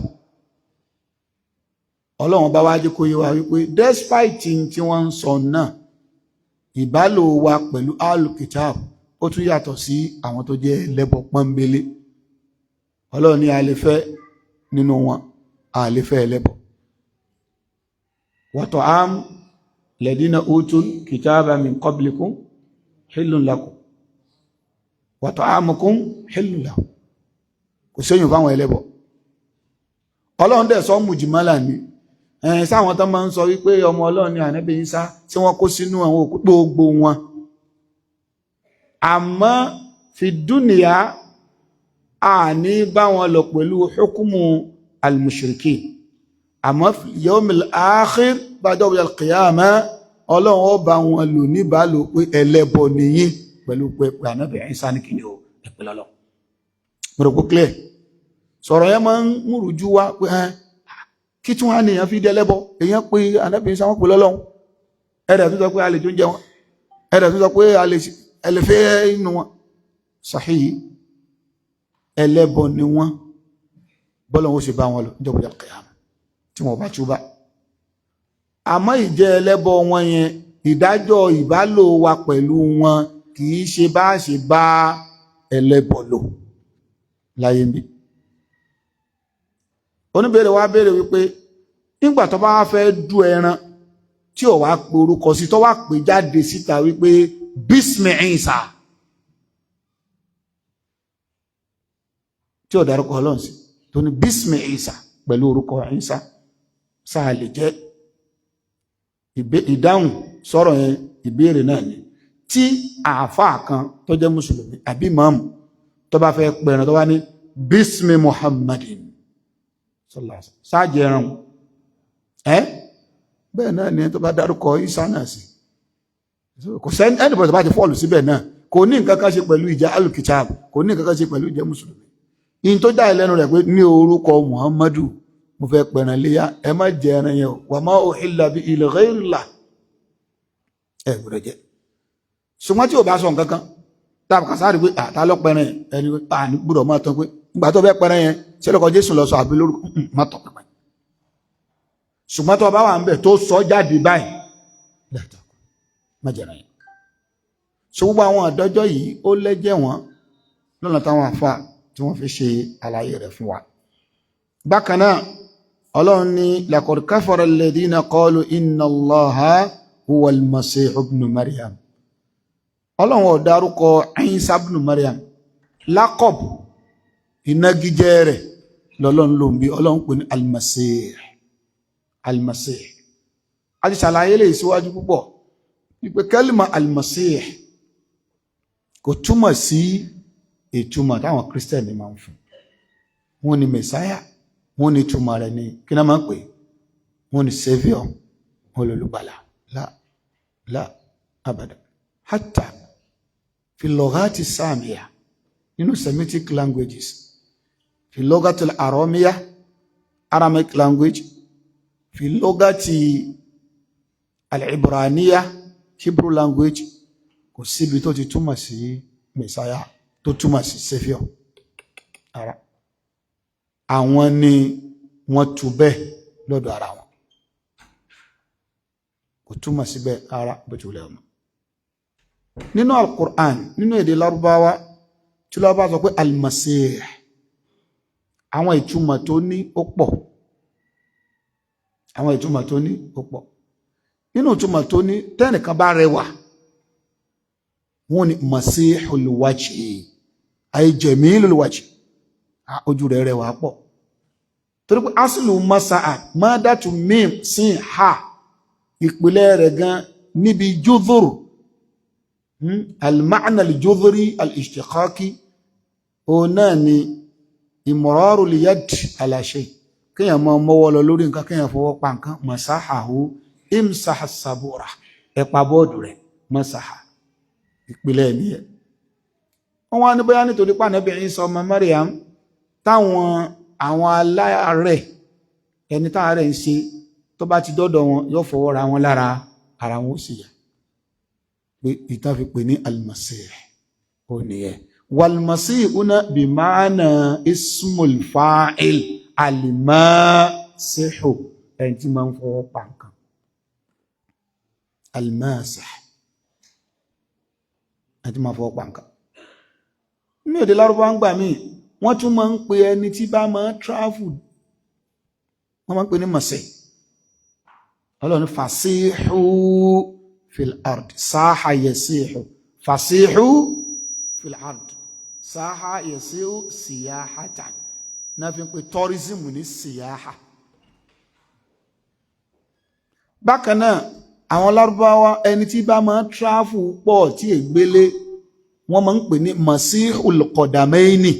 Ọlọ́run bá wá jẹ́ kó yé wa wípé despite tí wọ́n ń sọ náà, ìbálò wa pẹ̀lú ahlul kitab ó tún yàtọ̀ sí àwọn tó jẹ́ ẹlẹ́bọ pọ́nbélé. Ọlọ́run ní a lè fẹ́ nínú wọn, a lè fẹ́ ẹlẹ́bọ. Wa ta'am ladina utul kitaba min qablikum hillun lakum wa ta'amukum hillun lahum. Kò séyìn fáwọn ẹlẹ́bọ. Ọlọ́run dẹ̀ sọ mùjìmọ́là ní ẹ̀yìn sáwọn tó máa ń sọ wípé ọmọ Ọlọ́run ní ànábì Ìsá tí wọ́n kó sínú àwọn òkú gbogbo wọn. Àmọ́ fi dúnìyà, a ní bá wọn lọ pẹ̀lú hukumu al-mushrikin. Àmọ́ yawmil akhir, bá jọ́ al-qiyamah, Ọlọ́run ó bá wọn lò níbàálò pé ẹlẹ́bọ nìyí. Pẹ̀lú pé ànábì Ìsá ní kìíní o, ẹ̀pẹ̀ lọ́lọ́. Mo rò pé clear. Sọ̀rọ̀ yẹn máa ń múrùjú wá pé ẹ́ kí tún wá ní èèyàn fi dẹ́lẹ́bọ, èèyàn pé ànábì Ìsá, wọ́n pè lọ́lọ́run, ẹ̀rẹ̀ tó sọ pé a lè tó ń jẹ wọn, ẹ̀rẹ̀ tó sọ pé a lè fẹ́ inú wọn. Sahih, ẹlẹ́bọ ni wọ́n, bọ́lọ̀ ó sì bá wọn lọ níjọba kìyàmù tí wọ́n bá túbá. Àmọ́ ìjẹ́ ẹlẹ́bọ wọn yẹn, ìdájọ́ ìbálò wa pẹ̀lú wọn kì í ṣe bá ṣe bá ẹlẹ́bọ lò láyé bí. Oníbèrè wa béèrè wípé nígbà tó bá fẹ́ du ẹran tí ò wá pe orúkọ sí, tó wá pè jáde síta wípé bísmì Ìsá, tí ò dárúkọ Ọlọ́run sí, tó ní bísmì Ìsá pẹ̀lú orúkọ Ìsá, sáà lè jẹ́? Ìdáhùn sọ̀rọ̀ yẹn, ìbéèrè náà ni tí àáfàá kan tó jẹ́ mùsùlùmí àbí mọ́mù tó bá fẹ́ pẹ̀rẹ̀, tó bá ní bísmì Muhammadin sáàjì ẹran ẹ́, bẹ́ẹ̀ náà ni tó bá dárúkọ Ìsá náà sí, kò sẹ́ni ẹnìbọ̀ tó bá ti fọ́ọ̀lù síbẹ̀ náà, kò ní nǹkan kan ṣe pẹ̀lú ìjẹ́ alukitab, kò ní nǹkan kan ṣe pẹ̀lú ìjẹ́ mùsùlùmí. In tó dá ìlẹ́nu rẹ̀ pé ní orúkọ Muhammadu mo fẹ́ pẹ̀ràn léyà, ẹ má jẹ ẹran yẹn o, wà má uhilla bihi li ghayrillah, ẹ gbọ́dọ̀ jẹ. Ṣùgbọ́n tí ò bá sọ nǹkan kan táàbù kàsáàrí pé àtà lọ pẹ̀ràn yẹn, ẹni pé àní gbọ́dọ̀ máa tán pé nígbà tó fẹ́ pẹ̀ràn yẹn, ṣé lọ́kọ̀ Jésù lọ sọ àbí lórúkọ má tọ̀ pẹ̀pẹ̀. Ṣùgbọ́n tó bá wà ń bẹ̀ tó sọ jáde báyìí, má jẹ̀ràn yẹn. Ṣe gbogbo àwọn àdọ́jọ́ yìí ó lẹ́jẹ̀ wọ́n lọ́nà táwọn àfa tí wọ́n fi ṣe àlàyé rẹ̀ fún wa. Bákan náà, Ọlọ́run ní laqad kafara alladhina qalu inna Allaha huwa al-Masih ibn Maryam. Ọlọ́run ò dárúkọ Isa ibn Maryam, lákọ̀b ìnagijẹ rẹ̀ lọ́lọ́run ló ń bí. Ọlọ́run pè ní al-Masih, al-Masih. A ti ṣàlàyé lè síwájú púpọ̀ wípé kẹ́lìmọ̀ al-Masih kò túmọ̀ sí ìtumọ̀ táwọn kírísítẹ̀nì máa ń fún. Wọ́n ní mẹ̀sáyà, wọ́n ní ìtumọ̀ rẹ̀ ní kí náà máa ń pè, wọ́n ní saviour, wọ́n lólùgbàlà. La la, abada. Hatta fi lọ́gàtì sàmìyà, nínú Semitic languages, fi lọ́gàtì aromiya, Aramaic language, fi lọ́gàtì al-Ibraniya, Hebrew language, kò síbi tó ti túmọ̀ sí mẹ̀sáyà, tó túmọ̀ sí saviour ara. Àwọn ni wọ́n tú bẹ́ẹ̀ lọ́dọ̀ ara wọn, kò túmọ̀ síbẹ̀ ara bó ti wùlẹ̀ ọmọ. Nínú al-Qur'an, nínú èdè Lárúbáwá, tí lọ́wọ́ bá sọ pé al-Masih, àwọn ìtumọ̀ tó ní ó pọ̀, àwọn ìtumọ̀ tó ní ó pọ̀. Nínú ìtumọ̀ tó ní, tẹ́nìkan bá rẹwà, wọ́n ní masihul wajhi, ay jamilul wajhi, ojú rẹ̀ rẹwà pọ̀. Torí pé asìlù masa'a mọ́dátù mim sin ha, ìpìlẹ̀ rẹ̀ gan níbi judhur, al-ma'na al-judhuri al-ishtiqaqi, o náà ni imraru al-yad ala shay, kíyàn máa mọ́wọ́ lọ lórí nǹkan, kíyàn fọwọ́ pa nǹkan. Masahahu, imsaha sabura, ẹ̀pà bọ́ọ̀dù rẹ̀, masaha, ìpìlẹ̀ ní ẹ̀. Wọ́n wá ní bóyá nítorí pànẹ́bí Ìsá ọmọ Maryam, táwọn àwọn aláàárẹ̀, ẹni táàrẹ̀ ń ṣe, tó bá ti dọ́dọ̀ wọn, yóò fọwọ́ ra wọn lára, ara wọn ó sì yà, pé ìtàn fi pè ní al-Masih ó nìyẹn. Wal-Masih una bí ma'ana ismul fa'il al-masihu, ẹni tí máa ń fọwọ́ pa nǹkan, al-masih, ẹni tí máa fọwọ́ pa nǹkan. Ní èdè Lárúbáwá ń gbà míì, wọ́n tún máa ń pe ẹni tí bá máa travel, wọ́n máa ń pè ní masih. Ọlọ́run fasihu fil ard, sáhà yasihu, fasihu fil ard, sáhà yasihu siyahatan, náà fi ń pe tourism ní siyaha. Bákan náà, àwọn Lárúbáwá, ẹni tí bá máa travel pọ̀, tí ègbélé, wọ́n máa ń pè ní masihul qadamaini,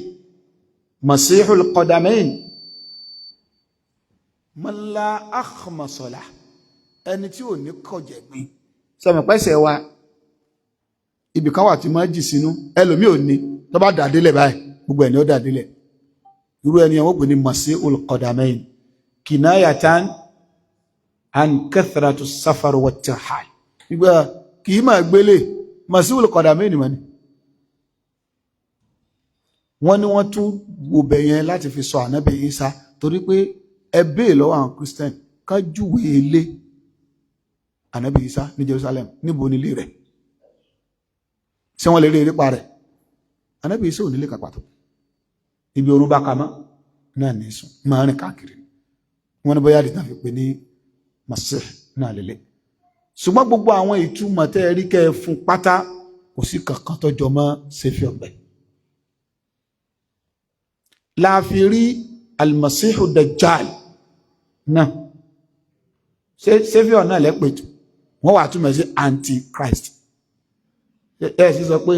masihul qadamaini, man la akhmasala, ẹni tí ò ní kọ̀jẹ̀gbin. Sọmọ pẹ́sẹ̀ wa Ibì kan wà tí máa jì sínú, ẹlòmí ò ní. Tó bá dàdílẹ̀ báyìí, gbogbo ẹ̀ ní ó dàdílẹ̀. Irú ẹni wọ́n pè ní masi'ul qadamain, kinayatan an kathratu safar wa tirhal. Ìgbà kì í máa gbélé, masi'ul qadamain mọ́ ni. Wọ́n ní wọ́n tún wo bẹ̀ yẹn láti fi sọ ànábì Isa, torí pé ẹ béè lọ́wọ́ àwọn Christian ká júwe ilé ànábì Isa ní Jerusalem. Níbo nílé rẹ̀? Ṣé wọ́n lè rí erépa rẹ̀? Ànábì Isa ò nílé kan pàtó. Ibi orun bá ka mọ́ náà ní sùn, máa rìn káàkiri. Wọ́n ní bóyá àdìtàn fi pè ní Masih náà lélẹ̀. Ṣùgbọ́n gbogbo àwọn ìtumọ̀ tẹ́ ẹ rí kẹ́ ẹ fún pátá, kò sí kankan tó jọ mọ́ saviour ọ̀gbẹ́. Láàfi rí Almasihu Dajjal náà, saviour náà lẹ́pẹ̀tù, wọ́n wà túmọ̀ sí antichrist. Ẹ sì sọ pé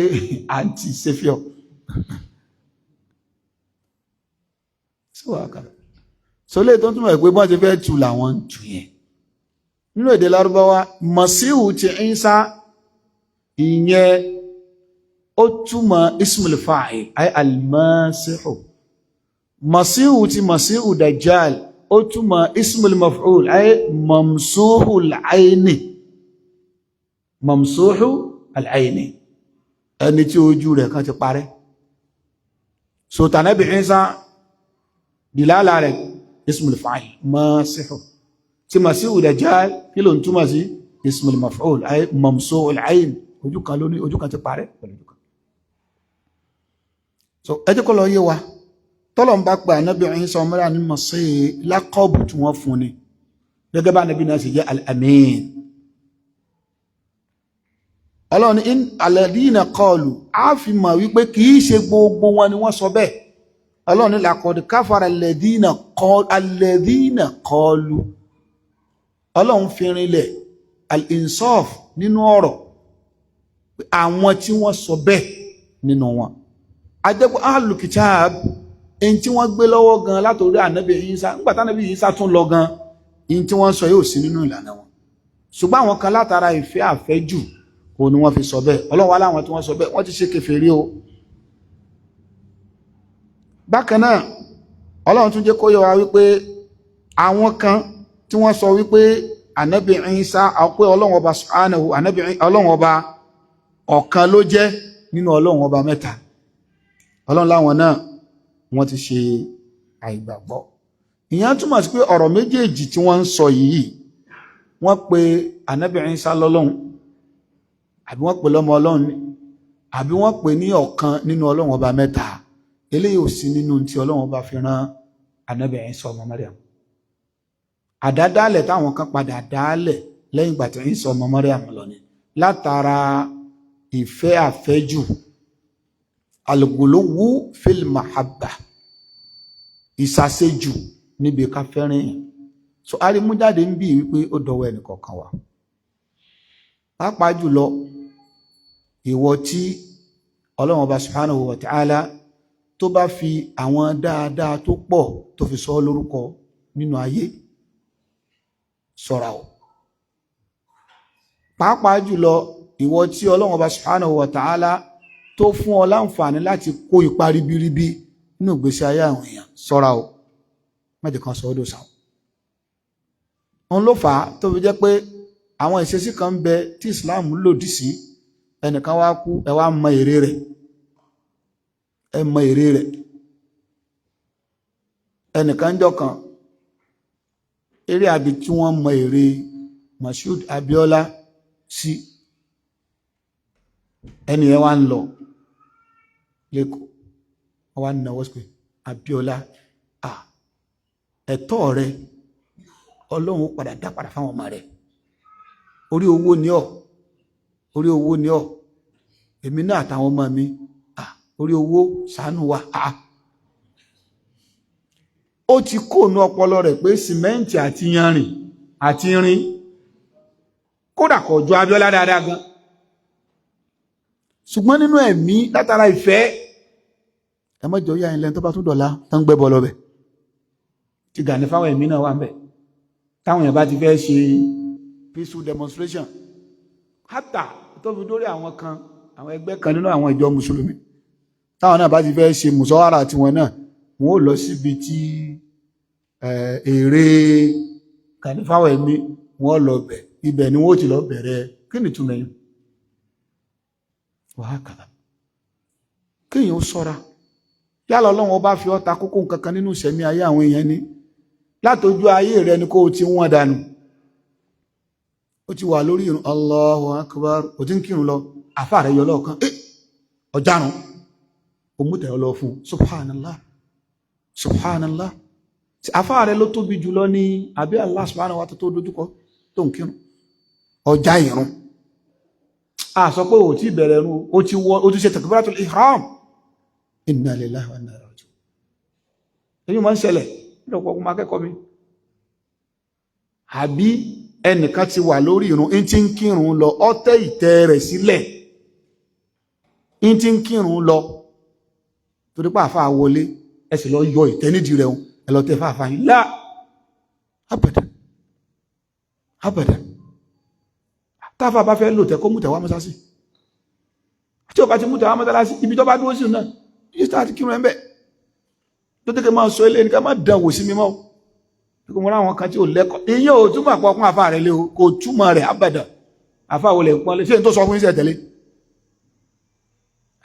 anti-saviour so lè tó túmọ̀ pé bọ́n ti fẹ́ tu làwọn ń tu yẹn. Nínú èdè Lárúbáwá, Masihu ti Ìsá, ìyẹn ó túmọ̀ ismul fa'il, ay almasihu. Masihu ti Masihu Dajjal, ó túmọ̀ ismul maf'ul, ay mamsuhu al-ayni, mamsuhu al-ayni, ẹni tí ojú rẹ̀ kan ti parẹ́. So tànàbí Ìsá, dìlálà rẹ̀ ismul fa'il masihu. Tí Masihu Dajjal, kí ló ń túmọ̀ sí? Ismul maf'ul, ay mamsuhu al-ayn, ojú kan lóní, ojú kan ti parẹ́ pẹ̀lú ojú kan. So ẹ jẹ́ kó lọ yé wa, tọ́lọ̀ ń bá pa ànábì Ìsá ọmọ ní Masih, lákọ́ọ̀bù tí wọ́n fún ni, gẹ́gẹ́ bá ànábì náà sì jẹ́ al-amin. Ọlọ́run ní alladhina qalu, á fi mọ̀ wípé kì í ṣe gbogbo wọn ni wọ́n sọ bẹ́ẹ̀. Ọlọ́run ní laqad kafara alladhina qalu. Ọlọ́run fi rinlẹ̀ al-insaf nínú ọ̀rọ̀, àwọn tí wọ́n sọ bẹ́ẹ̀ nínú wọn. Ajẹ́pọ̀ ahlul kitab, ẹni tí wọ́n gbé lọ́wọ́ gan látòrí ànábì Ìsá, nígbà tánábì Ìsá tún lọ gan, ẹni tí wọ́n sọ yóò sí nínú ìlànà wọn. Ṣùgbọ́n àwọn kan látara ìfẹ́ àfẹ́jù kò ní wọ́n fi sọ bẹ́ẹ̀. Ọlọ́run wá láwọn tí wọ́n sọ bẹ́ẹ̀, wọ́n ti ṣe kèfèrí o. Bákan náà, Ọlọ́run tún jẹ́ kó yé wa wípé àwọn kan tí wọ́n sọ wípé ànábì Ìsá, pé Ọlọ́run ọba subhanahu, ànábì Ọlọ́run ọba ọ̀kan ló jẹ́ nínú Ọlọ́run ọba mẹ́ta, Ọlọ́run láwọn náà wọ́n ti ṣe àìgbàgbọ́. Ìyẹn túmọ̀ sí pé ọ̀rọ̀ méjèèjì tí wọ́n ń sọ yìí, wọ́n pe ànábì Ìsá lọ́lọ́run, àbí wọ́n pe lọ́mọ Ọlọ́run ni, àbí wọ́n pe ní ọ̀kan nínú Ọlọ́run ọba mẹ́ta, eléyìí ò sí nínú tí Ọlọ́run ọba fi rán ànábì Ìsá ọmọ Maryam. Àdádálẹ̀ táwọn kan padà dálẹ̀ lẹ́yìn ìgbà tí Ìsá ọmọ Maryam lọ ni, látara ìfẹ́ àfẹ́jù, al-guluwu fil mahabba, ìsàsejù níbi ká fẹ́ràn èèyàn. So arímújáde ń bí wípé ó dọwọ́ ẹnìkọ̀ọ̀kan wa, pàápàá jùlọ ìwọ tí Ọlọ́run ọba subhanahu wa ta'ala tó bá fi àwọn dáadáa tó pọ̀ tó fi sọ lórúkọ nínú ayé, ṣọ́ra o. Pàápàá jùlọ ìwọ tí Ọlọ́run ọba subhanahu wa ta'ala tó fún ọ láǹfààní láti kó ipa ribiribi nínú ìgbésí ayé àwọn èèyàn, ṣọ́ra o, má jẹ́ kan sọ ọ́ dòṣà o. Òun ló fà á tó fi jẹ́ pé àwọn ìṣesí kan ń bẹ tí Islam lòdì sí. Ẹnìkan wá kú, ẹ wá mọ èrè rẹ̀, ẹ mọ èrè rẹ̀. Ẹnìkan jọ kan eré àbí tí wọ́n mọ èrè Mashood Abiola sí, ẹni ẹ wá ń lọ lẹ́kọ̀ọ́, wọ́n wá ń náwó sí pé Abiola, ẹ̀tọ́ rẹ Ọlọ́run ó padà dá padà fáwọn ọmọ rẹ. Orí owó ni ọ́, orí owó ni ọ́. Èmi náà àtàwọn ọmọ mi, orí owó, ṣàánú wa. Ó ti kóònú ọpọlọ rẹ̀ pé sìmẹ́ǹtì àti yanrìn àti irin, kódà kò jọ Abíọ́lá dáadáa gan, ṣùgbọ́n nínú ẹ̀mí látara ìfẹ́, ẹ mọ́jọ yá ilẹ̀ tó bá tún dọ̀la tán gbẹ́bọ lọ́bẹ̀ tí Gani fáwọn ẹ̀mí náà wà ń bẹ̀. Táwọn èèyàn bá ti fẹ́ ṣe peaceful demonstration, hátà tó fi dórí àwọn kan, àwọn Àwọn ẹgbẹ́ kan nínú àwọn ìjọ mùsùlùmí, táwọn náà bá ti fẹ́ ṣe mùsọ́wárà tiwọn náà, wọ́n ó lọ síbi tí èrè Gani Fáwẹ̀mí, wọ́n lọ bẹ̀, ibẹ̀ ni wọ́n ti lọ bẹ̀rẹ̀. Kí ni túmọ̀ yìí? Wàhákàdà. Kéèyàn ó sọ́ra. Yálà Ọlọ́run ọba fi ọ́ ta kókó nǹkan kan nínú ìṣẹ̀mí ayé àwọn èèyàn ní látojú ayé rẹ ni kó o ti wọ́n dànù. Ó ti wà lórí ìrun, Allahu Akbar, ó ti ń kírun lọ, àfáà rẹ yọ lọ́ọ̀kan, ọjàrùn ó mú tẹ̀yọ lọ fún. Subhanallah, subhanallah. Àfáà rẹ ló tóbi jùlọ ní àbí Allah subhanahu wa ta'ala tó dojúkọ tó ń kírun? Ọjà ìrun, a sọ pé ò tí bẹ̀rẹ̀ ẹ̀rùn, ó ti wọ́, ó ti ṣe takbiratul ihram. Inna lillahi wa inna ilaihi raji'un. Èyí máa ń ṣẹlẹ̀ lọ́pọ̀ ọkùnrin akẹ́kọ̀ọ́ mi. Àbí ẹnìkan ti wà lórí ìrun, ń tí ń kírun lọ, ó tẹ́ ìtẹ́ rẹ̀ sílẹ̀, ń tí ń kírun lọ, torí pé àfáà wọlé, ẹ sì lọ yọ ìtẹ́ nídìí rẹ̀, ẹ lọ tẹ́ fáfáà yìí. Lá, abadan, abadan. Táfà bá fẹ́ lò tẹ́, kó mú tẹ̀wá mọ́sásí. Tí ó bá ti mú tẹ̀wá mọ́sálásí, ibi tó bá dúró sí náà yìí start kírun ẹ̀ ń bẹ̀. Tó tẹ́kẹ̀ máa sọ ilé ní ká má dánwò sí mímọ́ kí mo ráwọn kan tí ò lẹ́kọ̀ọ́. Ìyẹn ò túmọ̀ pọ̀ kún àfáà rẹ̀ lé o, kò túmọ̀ rẹ̀ abadan. Àfáà wo lè pọ́n lé? Ṣé n tó sọ fún iṣẹ́ tẹ̀lé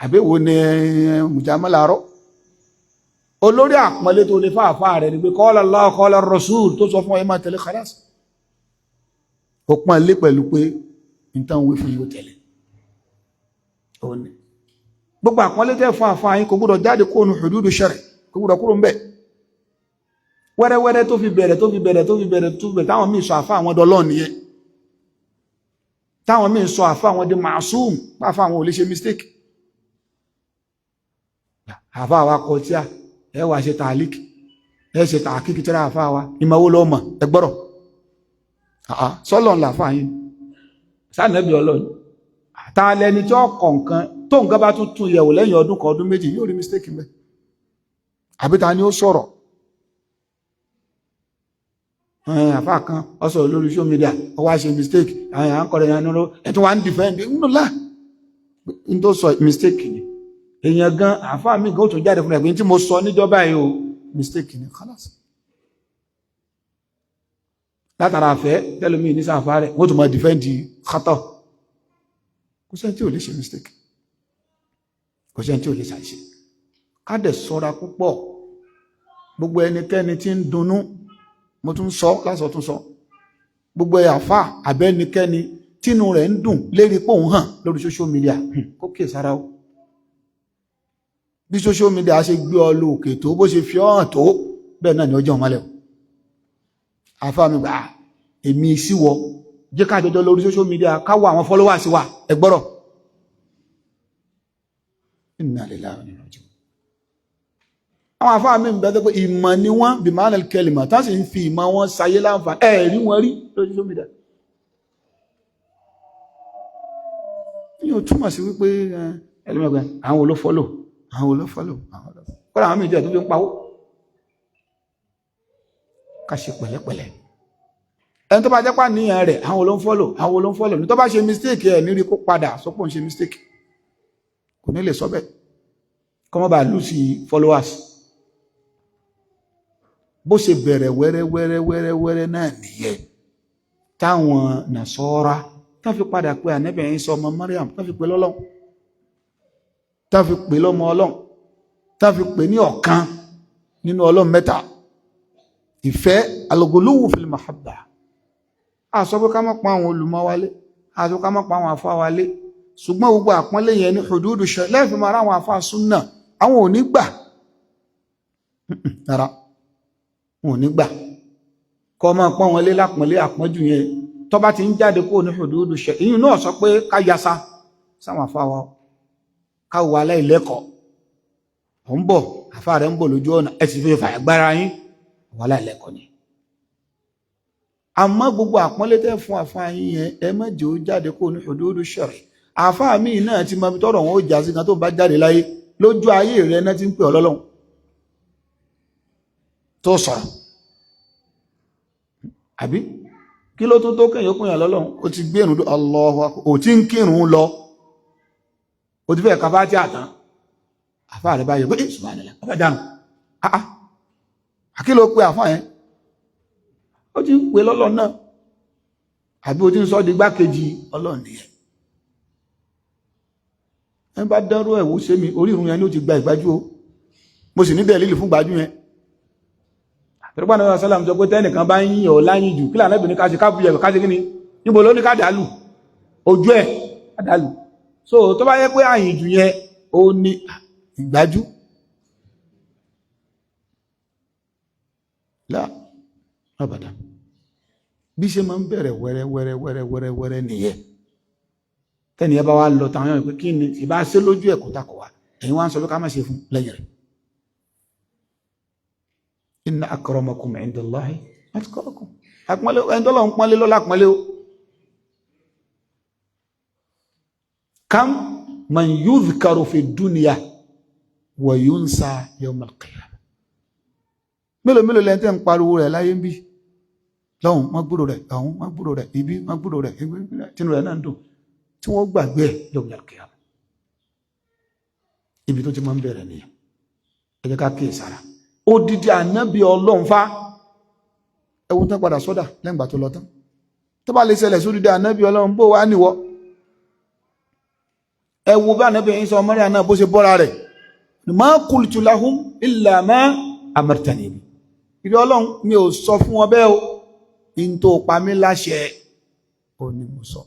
àbí wo ni mùjàmọ́lá rọ́? Olórí àpọ́nlé tó lè fáàfáà rẹ̀ ni pé qala Allah, qala Rasul tó sọ fún ẹ, máa tẹ̀lé, khalas. Ó pọ́n lé pẹ̀lú pé nǹkan wí fún yóò tẹ̀lé. Gbogbo àpọ́nlé tẹ́ fún àfáà yín kò gbọ́dọ̀ jáde kó nu hududu shar'i, kò gbọ́dọ̀ kúrò ń bẹ̀. Wẹ́rẹ́wẹ́rẹ́ tó fi bẹ̀rẹ̀, tó fi bẹ̀rẹ̀, tó fi bẹ̀rẹ̀, tó fi bẹ̀rẹ̀, táwọn míì sọ àfáà àwọn dọlọ́ nìyẹn, táwọn míì sọ àfáà àwọn di màsúm, pàfà àwọn ò lè ṣe mistake. Àfáà wa kọ tí a ẹ wà ṣe tàlíkì, ẹ ṣe tàkíkì tíra àfáà wa, ìmọ̀wó lọ́mọ ẹgbọ́rọ̀ sọ́lọ̀ ńlá àfáà yín sánẹ́bí ọlọ́run àtàlẹ́ni tí ó kọ̀ nǹkan tó nǹkan bá tún tún yẹ̀wò lẹ́yìn ọdún kan, ọdún méjì, yóò rí mistake mẹ́. Àbí ta ni ó sọ̀rọ̀? Àfáà kan ó sọ̀rọ̀ lórí social media, ó wá ṣe mistake, àwọn èèyàn kọ̀rọ̀ èèyàn nínú ẹ̀ tún wá ń defend nínú lá n tó sọ, mistake ni. Èèyàn gan, àfáà mi gan ó tún jáde fún ẹ̀ pé tí mo sọ níjọba yìí o, mistake ni, khalas. Látara àfẹ́ tẹ́lómi ní sáfà rẹ̀, wọ́n tún máa defend khata. Kò sẹ́ni tí ò lè ṣe mistake, kò sẹ́ni tí ò lè ṣàṣe. Ká dẹ̀ ṣọ́ra púpọ̀. Gbogbo ẹnikẹ́ni tí ń dunnú, mo tún sọ lásọ, tún sọ, gbogbo àfà àbẹ́nikẹ́ni tínú rẹ̀ ń dùn lérí pé òun hàn lórí social media, kó kè sára o. Bí social media ṣe gbé ọ lọ òkè tó, bó ṣe fi ọ́ hàn tó, bẹ́ẹ̀ náà ni ọjọ́ ọmọlẹ̀ o. Àfà mi gbà, èmi síwọ jẹ́ ká jọjọ lórí social media, káwọ àwọn followers wa, ẹgbọ́rọ̀. Inna lillahi wa inna ilaihi raji'un. Àwọn àfáà mi ń bẹ tó pé ìmọ̀ ni wọ́n bí ma'anal kalima, tá sì ń fi ìmọ̀ wọn sayé láǹfààní, ẹ̀rí wọn rí lórí social media. Ní o túmọ̀ sí wípé ẹlẹ́mọ̀gbẹ́ àwọn olófọ́lò, àwọn olófọ́lò, àwọn olófọ́lò, kọ́lá àwọn méjì tó fi ń pawó. Ká ṣe pẹ̀lẹ́pẹ̀lẹ́. Ẹni tó bá jẹ́ pàníyàn rẹ̀, àwọn olóńfọ́lò, àwọn olóńfọ́lò ní, tó bá ṣe mistake ẹ̀ nírí, kó padà sọ pé òun ṣe mistake, kò ní lè sọ bẹ́ẹ̀, kọ́ mọ́ bá lose followers. Bó ṣe bẹ̀rẹ̀ wẹ́rẹ́ wẹ́rẹ́ wẹ́rẹ́ wẹ́rẹ́ náà nìyẹn, táwọn nàṣọ́ra tá fi padà pé ànábì Ìsá ọmọ Mariam, tá fi pè lọ́lọ́run, tá fi pè lọ́mọ Ọlọ́run, tá fi pè ní ọ̀kan nínú Ọlọ́run mẹ́ta. Ìfẹ́ al-ghuluw fil mahabba. A sọ pé ká má pa àwọn olùmọ̀ wálé, a sọ ká má pa àwọn àfá wálé, ṣùgbọ́n gbogbo àpọ́nlé yẹn ní hududu ṣe lẹ́ẹ̀fì máa ráwọn àfá súnnà, àwọn ò ní gbà rárá, wọn ò ní gbà kọ́ máa pọ́n wọn lé lápọ́nlé. Àpọ́njù yẹn, tó bá ti ń jáde kó ní hududu ṣe, ìyún náà sọ pé ká yasa sáwọn àfá wa, ká wọ aláìlẹ́kọ̀ọ́. Ò ń bọ̀, àfá rẹ̀ ń bọ̀ lójú ọ̀nà, ẹ sì fi fàyàgbára yín wọ aláìlẹ́kọ̀ọ́ ni. Àmọ́ gbogbo àpọ́nlé tẹ́ fún àfáà yín yẹn, ẹ má jẹ́ ó jáde kó ní hududu ṣẹ̀rẹ̀. Àfáà míì náà ti mọ ibi tọ́rọ̀ wọn ó já sí kan tó bá jáde láyé. Lójú ayé rẹ̀ náà ti ń pè ọ́ lọ́lọ́run tó sọ̀rọ̀, àbí kí ló tó tó kẹ́yìn ó pè yàn lọ́lọ́run? Ó ti gbé ìrun, Allahu akbar, ò tí ń kírun lọ. O ti fẹ́ ka Fátíhà tán, àfáà rẹ̀ báyìí pé subhanallah, ọba dànù. Ah, àkílò pé àfáà yẹn? Ó ti ń pè lọ́lọ́ náà, àbí o ti ń sọ di gbákejì Ọlọ́run nìyẹn. Ẹ bá dánrú ẹ̀wò ṣe mi, orí ìrun yẹn ni ó ti gba ìgbájú o. Mo sì ní dẹ̀lílì fún gbájú yẹn. Torípa náà sálàm sọ pé tẹ́nìkan bá ń yìn ọ́ láyìn jù, kí lànà ìbìnrin ká ṣe? Ká buyẹ̀, ká ṣe kí ni? Níbo ló ní ká dàlù? Ojú ẹ̀ ká dàlù. So tó bá yẹ pé àyìn jù yẹn ó ní ìgbájú lá àbàdà, bí ṣe máa ń bẹ̀rẹ̀ wẹ́rẹ́ wẹ́rẹ́ wẹ́rẹ́ wẹ́rẹ́ wẹ́rẹ́ nìyẹn. Tẹ́ni ẹ bá wá lọ tàwọn yóò pé kí ni ìbá ṣe lójú ẹ̀kọ́ takọ̀ wá, ẹ̀yin wá ń sọ pé ká má ṣe fún lẹ́yìn rẹ̀. Inna akramakum indallahi atqakum. Àpọ́nlé ẹni tọ́lọ̀ ń pọ́nlé lọ́lá pọ́nlé o. Kam man yudhkaru fi dunya wa yunsa yawm al-qiyamah. Mélòó mélòó lẹ́ni tẹ́ ń pariwo rẹ̀ láyé ń bí, lọ́hùn wọ́n gbúrò rẹ̀, ọ̀hún wọ́n gbúrò rẹ̀, ibi wọ́n gbúrò rẹ̀, tínú rẹ̀ náà ń dùn, tí wọ́n gbàgbé ẹ̀ yawm al-qiyamah. Ibi tó ti máa ń bẹ̀rẹ̀ nìyẹn. Ẹ jẹ́ ká kíyè sára. Odidi ànábì Ọlọ́run fa ẹwù tán padà sọ́dà lẹ́gbà tó lọ tán. Tó bá lè ṣẹlẹ̀ sódidi ànábì Ọlọ́run, bó wá níwọ́? Ẹwù bá ànábì Ìsá ọmọ Maryam náà bó ṣe bọ́ra rẹ̀. Ma qultu lahum illa ma amartani bi. Ìrẹ́ Ọlọ́run, mi ò sọ fún wọn bẹ́ẹ̀ o, in tó pa mí láṣẹ ò ní mo sọ.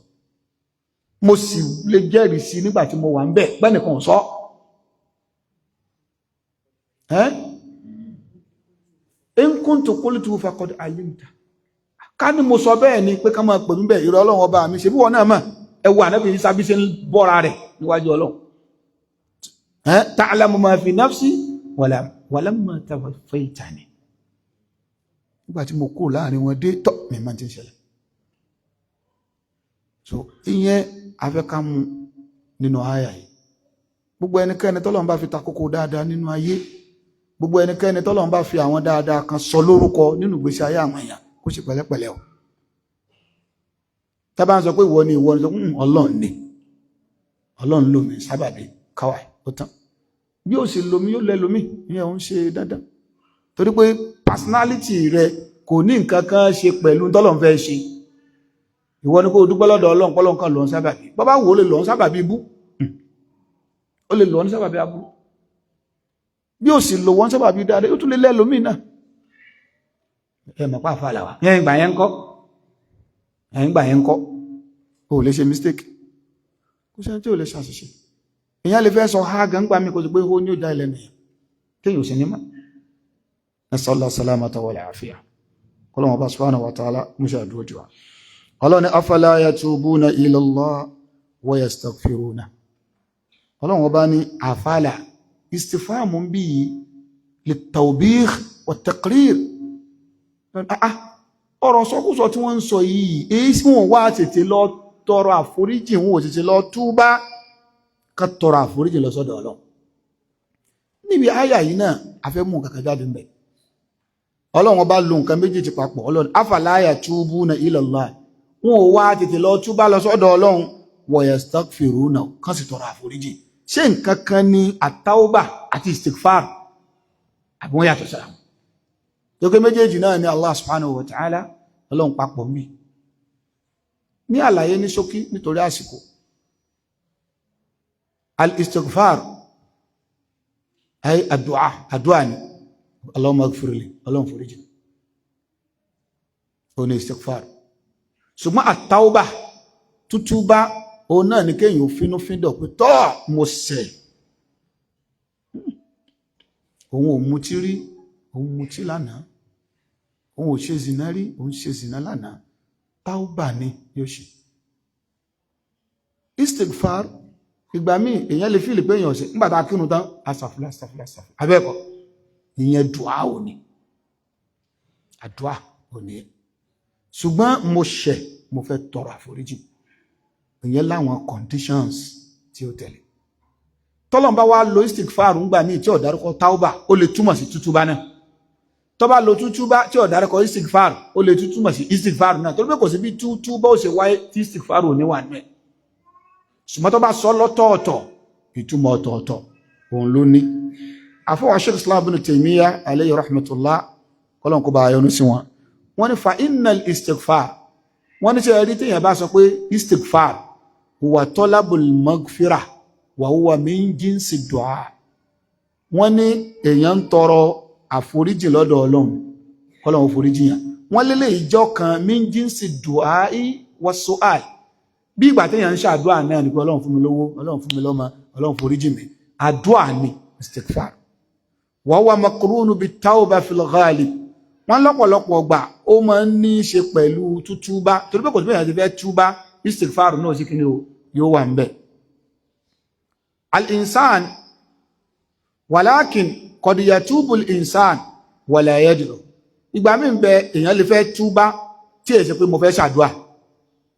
Mo sì lè jẹ́rìí sí nígbà tí mo wà ń bẹ̀ pẹ́nìkan sọ. Ẹ́ in kuntu qultu faqad alimta. Ká ní mo sọ bẹ́ẹ̀ ni pé ká máa pè mí bẹ́ẹ̀, ìrẹ́ Ọlọ́run ọba mi, ṣe bí wọn náà mọ̀. Ẹ wo ànábì Ìsá bí ṣe ń bọ́ra rẹ̀ níwájú Ọlọ́run. Ta'lamu ma fi nafsi walamma tawaffaytani. Nígbà tí mo kúrò láàrin wọn dé tọ́ mi máa ti ń ṣẹlẹ̀. So ìyẹn afẹ́ká mú nínú àyà yìí. Gbogbo ẹnikẹ́ni tọ́lọ́run bá fi ta kókó dáadáa nínú ayé, gbogbo ẹnikẹ́ni tọ́lọ́run bá fi àwọn dáadáa kan sọ lórúkọ nínú ìgbésí ayé àwọn èèyàn, kó ṣe pẹ̀lẹ́pẹ̀lẹ́ o. Tá bá ń sọ pé ìwọ ni, ìwọ ni, sọ Ọlọ́run ni, Ọlọ́run lò mí sábàbí káwàá ó tán. Bí ó sì lomi yóò lẹ lomi, ìyẹn ò ń ṣe dandan, torí pé personality rẹ kò ní nǹkan kan ṣe pẹ̀lú tọ́lọ́run fẹ́ ṣe. Ìwọ ni kó dúpẹ́ lọ́dọ̀ Ọlọ́run pọ́lọ́run kan lọ́n sábàbí. Bọ́bá wò ó lè lọ́n sábàbí ibú, ó lè lọ́n sábàbí aburú. Bí ó sì lò wọ́n sábàbí dáadáa, ó tún lè lẹ́lòmí náà. Ẹ mọ̀ pàfà làwà yẹn ìgbà yẹn ń kọ́, ẹ̀yìn ìgbà yẹn ń kọ́, ó lè ṣe mistake. Kó sẹ́ni tí ò lè ṣàṣìṣe. Èyàn lè fẹ́ sọ ha gan gbà mí, kó sì pé ó ní ó já ilẹ̀ nìyàn téèyàn ò sì ní mọ̀. Nasallahu salamata wal afiya. Kọ́lọ́wọ́n bá subhanahu wa ta'ala mú ṣe àdúró jù wá. Ọlọ́ni afala yatubuna ila Allah wa yastaghfiruna. Ọlọ́run ọba ní àfàlà istifhamu ń bí yìí lit-tawbikh wat-taqrir. Ọ̀rọ̀ sọkúsọ tí wọ́n ń sọ yìí, èyí tí wọ́n wá tètè lọ tọrọ àforíjì, wọn ò tètè lọ túbá, ká tọrọ àforíjì lọ sọ́dọ̀ Ọlọ́run. Níbi àyà yìí náà, a fẹ́ mú nǹkan kan jáde ńbẹ̀. Ọlọ́run ọba lo nǹkan méjèèjì papọ̀. Ọlọ́run afala yatubuna ila Allah, wọn ò wá tètè lọ túbá lọ sọ́dọ̀ Ọlọ́run, wa yastaghfiruna, kán sì tọrọ àforíjì. Ṣé nǹkan kan ní àtàwọ́bà àti istighfar, àbí wọ́n yàtọ̀ síra wọn? Tókè méjèèjì náà ni Allah subhanahu wa ta'ala Ọlọ́run papọ̀ mí ní àlàyé ní ṣókí nítorí àsìkò. Al-istighfar ay àdúà, àdúà ni Allahumma ighfirli, Ọlọ́run foríjì, ó ní istighfar. Ṣùgbọ́n àtàwọ́bà, tútúbá, òun náà ní kéèyàn fínú fíndọ̀ pé tọ́ mo ṣẹ̀. Òun ò mutí rí, òun mutí lánàá. Òun ò ṣe zìnà rí, òun ṣe zìnà lánàá. Táúbà ni yóò ṣe. Istighfar, ìgbà míì èèyàn lè feel pé èèyàn ṣe nígbà tá a kírun tán, asàfúlà asàfúlà asàfúlà, abẹ́ẹ̀kọ́? Ìyẹn dùá ò ní, àdúà ò ní. Ṣùgbọ́n mo ṣẹ̀, mo fẹ́ tọrọ àforíjì, ìyẹn láwọn conditions tí ó tẹ̀lé. Tọ́lọ́n bá wá lo istighfar ń gbà míì tí ó dárúkọ táúbà, ó lè túmọ̀ sí tútúbá náà. Tó bá lo tútúbá tí ó dárúkọ istighfar, ó lè túmọ̀ sí istighfar náà, torí pé kò sí bí tútúbá ó ṣe wáyé tí istighfar ò ní wà nú ẹ̀. Ṣùgbọ́n tó bá sọ lọ́tọ̀ọ̀tọ̀, Ìtumọ̀ ọ̀tọ̀ọ̀tọ̀ òun ló ní. Àfọwọ́ Sheikh Islam ibn Taymiyyah alayhi rahmatullah, kọ́lọ̀n kó bá yọ́nú sí wọn, wọ́n ní fa innal istighfar, wọ́n ní ṣe rí téèyàn bá sọ pé istighfar huwa talabul maghfira wa huwa min jinsi du'a, wọ́n ní èèyàn ń tọrọ àforíjì lọ́dọ̀ Ọlọ́run, kọ́lọ̀n foríjì yàn. Wọ́n lélẹ̀ ìjọ kan min jinsi du'a wa su'al, bí ìgbà téèyàn ń ṣàdúà náà ní pé Ọlọ́run fún mi lówó, Ọlọ́run fún mi lọ́mọ, Ọlọ́run foríjì mi, àdúà ni istighfar. Wa huwa makrunu bit tawba fil ghalib, wọ́n lọ́pọ̀lọpọ̀ gbà ó máa ń ní í ṣe pẹ̀lú tútúbá, torí pé kò sí bẹ́ẹ̀ ti fẹ́ túbá, istighfar náà sí kíni o, yóò wà ń bẹ̀. Al-insan walakin qad yatubu al-insan wala yad'u. Ìgbà míì ń bẹ, èèyàn lè fẹ́ túbá tí èsì pé mo fẹ́ ṣàdúà,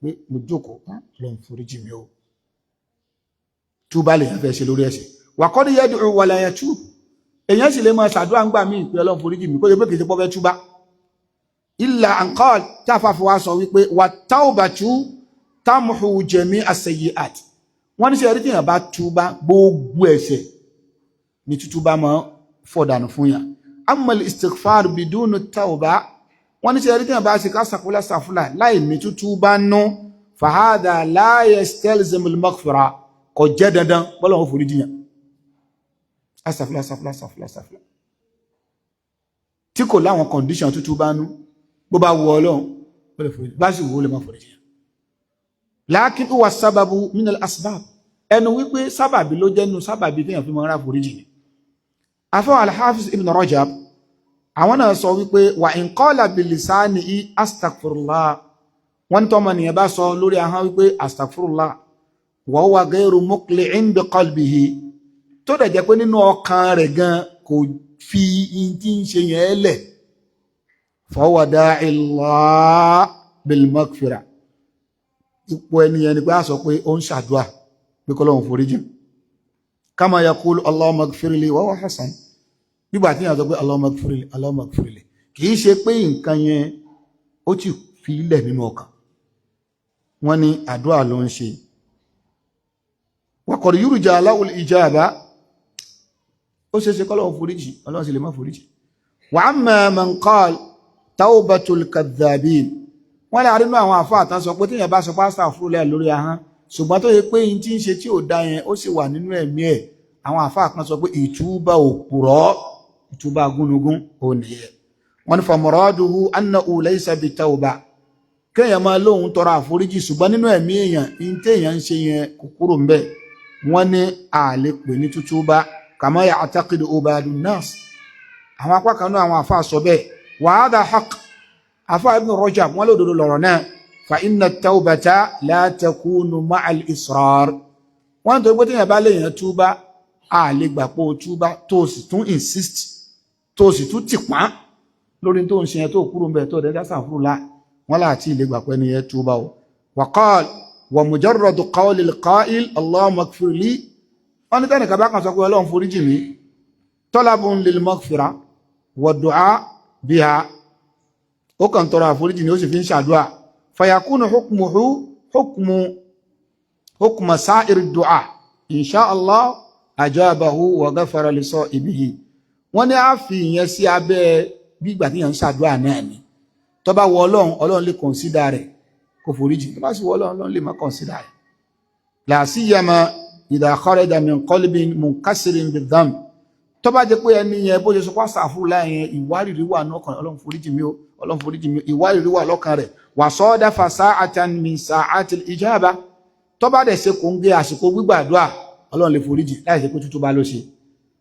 pé mo jókòó, lọ́n foríjì mi o, túbá lèèyàn fẹ́ ṣe lórí ẹ̀ṣẹ̀. Wa qad yad'u wala yatub, èèyàn sì lè máa ṣàdúrà ń gbà míì pé Ọlọ́run foríjì mi, kó lè pé kìí ṣe pọ́ fẹ́ túbá. Illa an qal, tí a fàfọ́ wá sọ wípé wà taubatu tamhu jami as-sayyi'at, wọ́n ní ṣe ẹ̀rí tíyàn bá túbá, gbogbo ẹ̀ṣẹ̀ ní tútúbá máa fọ̀dànù fún yàn. Amma al-istighfar bidunu tauba, wọ́n ní ṣe ẹ̀rí tíyàn bá ṣe ká sàfúlà sàfúlà láì ní tútúbá nú, fahadha la yastalzimu al-maghfira, kò jẹ́ dandan bọ́lọ̀ wọn foríjì yàn. Asàfúlà sàfúlà sàfúlà sàfúlà tí kò láwọn condition tútúbá nú, bó bá wù Ọlọ́run ó lè foríjì, bá sì wù ó lè má foríjì. Lakin huwa sábàbù min al-asbab, ẹnu wípé sábàbí ló jẹ́nu, sábàbí téèyàn fi mọ́ ra foríjì ni. Afọ́ al-Hafiz Ibn Rajab, àwọn náà sọ wípé wa in qala bilisanihi astaghfirullah, wọ́n ní tọ́mọ nìyẹn bá sọ lórí ahọ́n wípé astaghfirullah, wa huwa ghayru muqli'in bi qalbihi, tó dẹ̀ jẹ́ pé nínú ọkàn rẹ̀ gan kò fi in tí ń ṣe yẹn lẹ̀, fahuwa da'illah bil maghfira, ipò ẹni yẹn ni pé a sọ pé ó ń ṣàdúà pé kọ́lọ́hun foríjì, kama yaqulu Allahumma ighfirli wa huwa hasan, nígbà tí yàn sọ pé Allahumma ighfirli, Allahumma ighfirli, kì í ṣe pé nǹkan yẹn ó ti fi ilẹ̀ nínú ọkàn. Wọ́n ní àdúà ló ń ṣe. Wa qad yurja lahul ijaba, ó ṣe é ṣe kọ́lọ́hun foríjì, Ọlọ́run sì lè má foríjì. Wa amma man qala tawbatul kadhabin, wọ́n lè àrínú àwọn àfáà tán sọ pé tíyàn bá sọ pásítà fúrúlẹ̀ lórí ahọ́n, ṣùgbọ́n tó yẹ pé yín tí ń ṣe tí ò dá yẹn, ó sì wà nínú ẹ̀mí ẹ̀, àwọn àfáà kan sọ pé ìtúbà òpùrọ́, ìtúbà gúnugún ò nìyẹn. Wọ́n ní famuraduhu annahu laysa bitawba, kéèyàn máa lóhun tọrọ àforíjì, ṣùgbọ́n nínú ẹ̀mí èèyàn, in téèyàn ń ṣe yẹn kò kúrò ń bẹ̀, wọ́n ní àlè pè ní tútúbà, kama ya'taqidu ba'dun nas, àwọn apá kan náà àwọn àfáà sọ bẹ́ẹ̀. Wa hadha haqq, àfáà Ibn Rajab wọ́n lódodo lọ̀rọ̀ náà, fa inna tawbata la takunu ma'al israr, wọ́n tó gbé téèyàn bá léèyàn túbá, a lè gbà pé o túbá tó sì tún insist, tó sì tún tìpá lórí tó ń ṣe yẹn, tó kúrò ń bẹ̀, tó dẹ́dá sàfúrúlá, wọ́n láti ilé gbà pé nìyẹn túbá o. Wa qal wa mujarradu qawli al-qa'il Allahumma ighfir li, wọ́n ní tẹ́nìkan bá kan sọ pé Ọlọ́run foríjì mi, talabun lil maghfira wa du'a biha, ó kàn tọrọ àforíjì ni, ó sì fi ń ṣàdúà, fayakunu hukmuhu hukmu hukma sa'ir du'a, insha Allah ajabahu wa ghafara li sahibihi. Wọ́n ní a fi ìyẹn sí abẹ́ bí ìgbà tí yẹn ń ṣàdúà náà ni. Tó bá wọ Ọlọ́run, Ọlọ́run lè consider rẹ̀ kó foríjì. Tó bá sì wọ Ọlọ́run, Ọlọ́run lè má consider rẹ̀, la siyama idha kharaja min qalbin munkasirin bidhanb, tó bá jẹ́ pé ẹni yẹn, bó ṣe sọ pé àṣàfùlà yẹn, ìwárìrì wà lọ́kàn, Ọlọ́run foríjì mi o, Ọlọ́run foríjì mi o, ìwárìrì wà lọ́kàn rẹ̀, wa sadafa sa'atan min sa'atil ijaba, tó bá dẹ̀ ṣe kò ń gé àsìkò gbígbàdúà, Ọlọ́run lè foríjì láì ṣe pé tútù bá ló ṣe.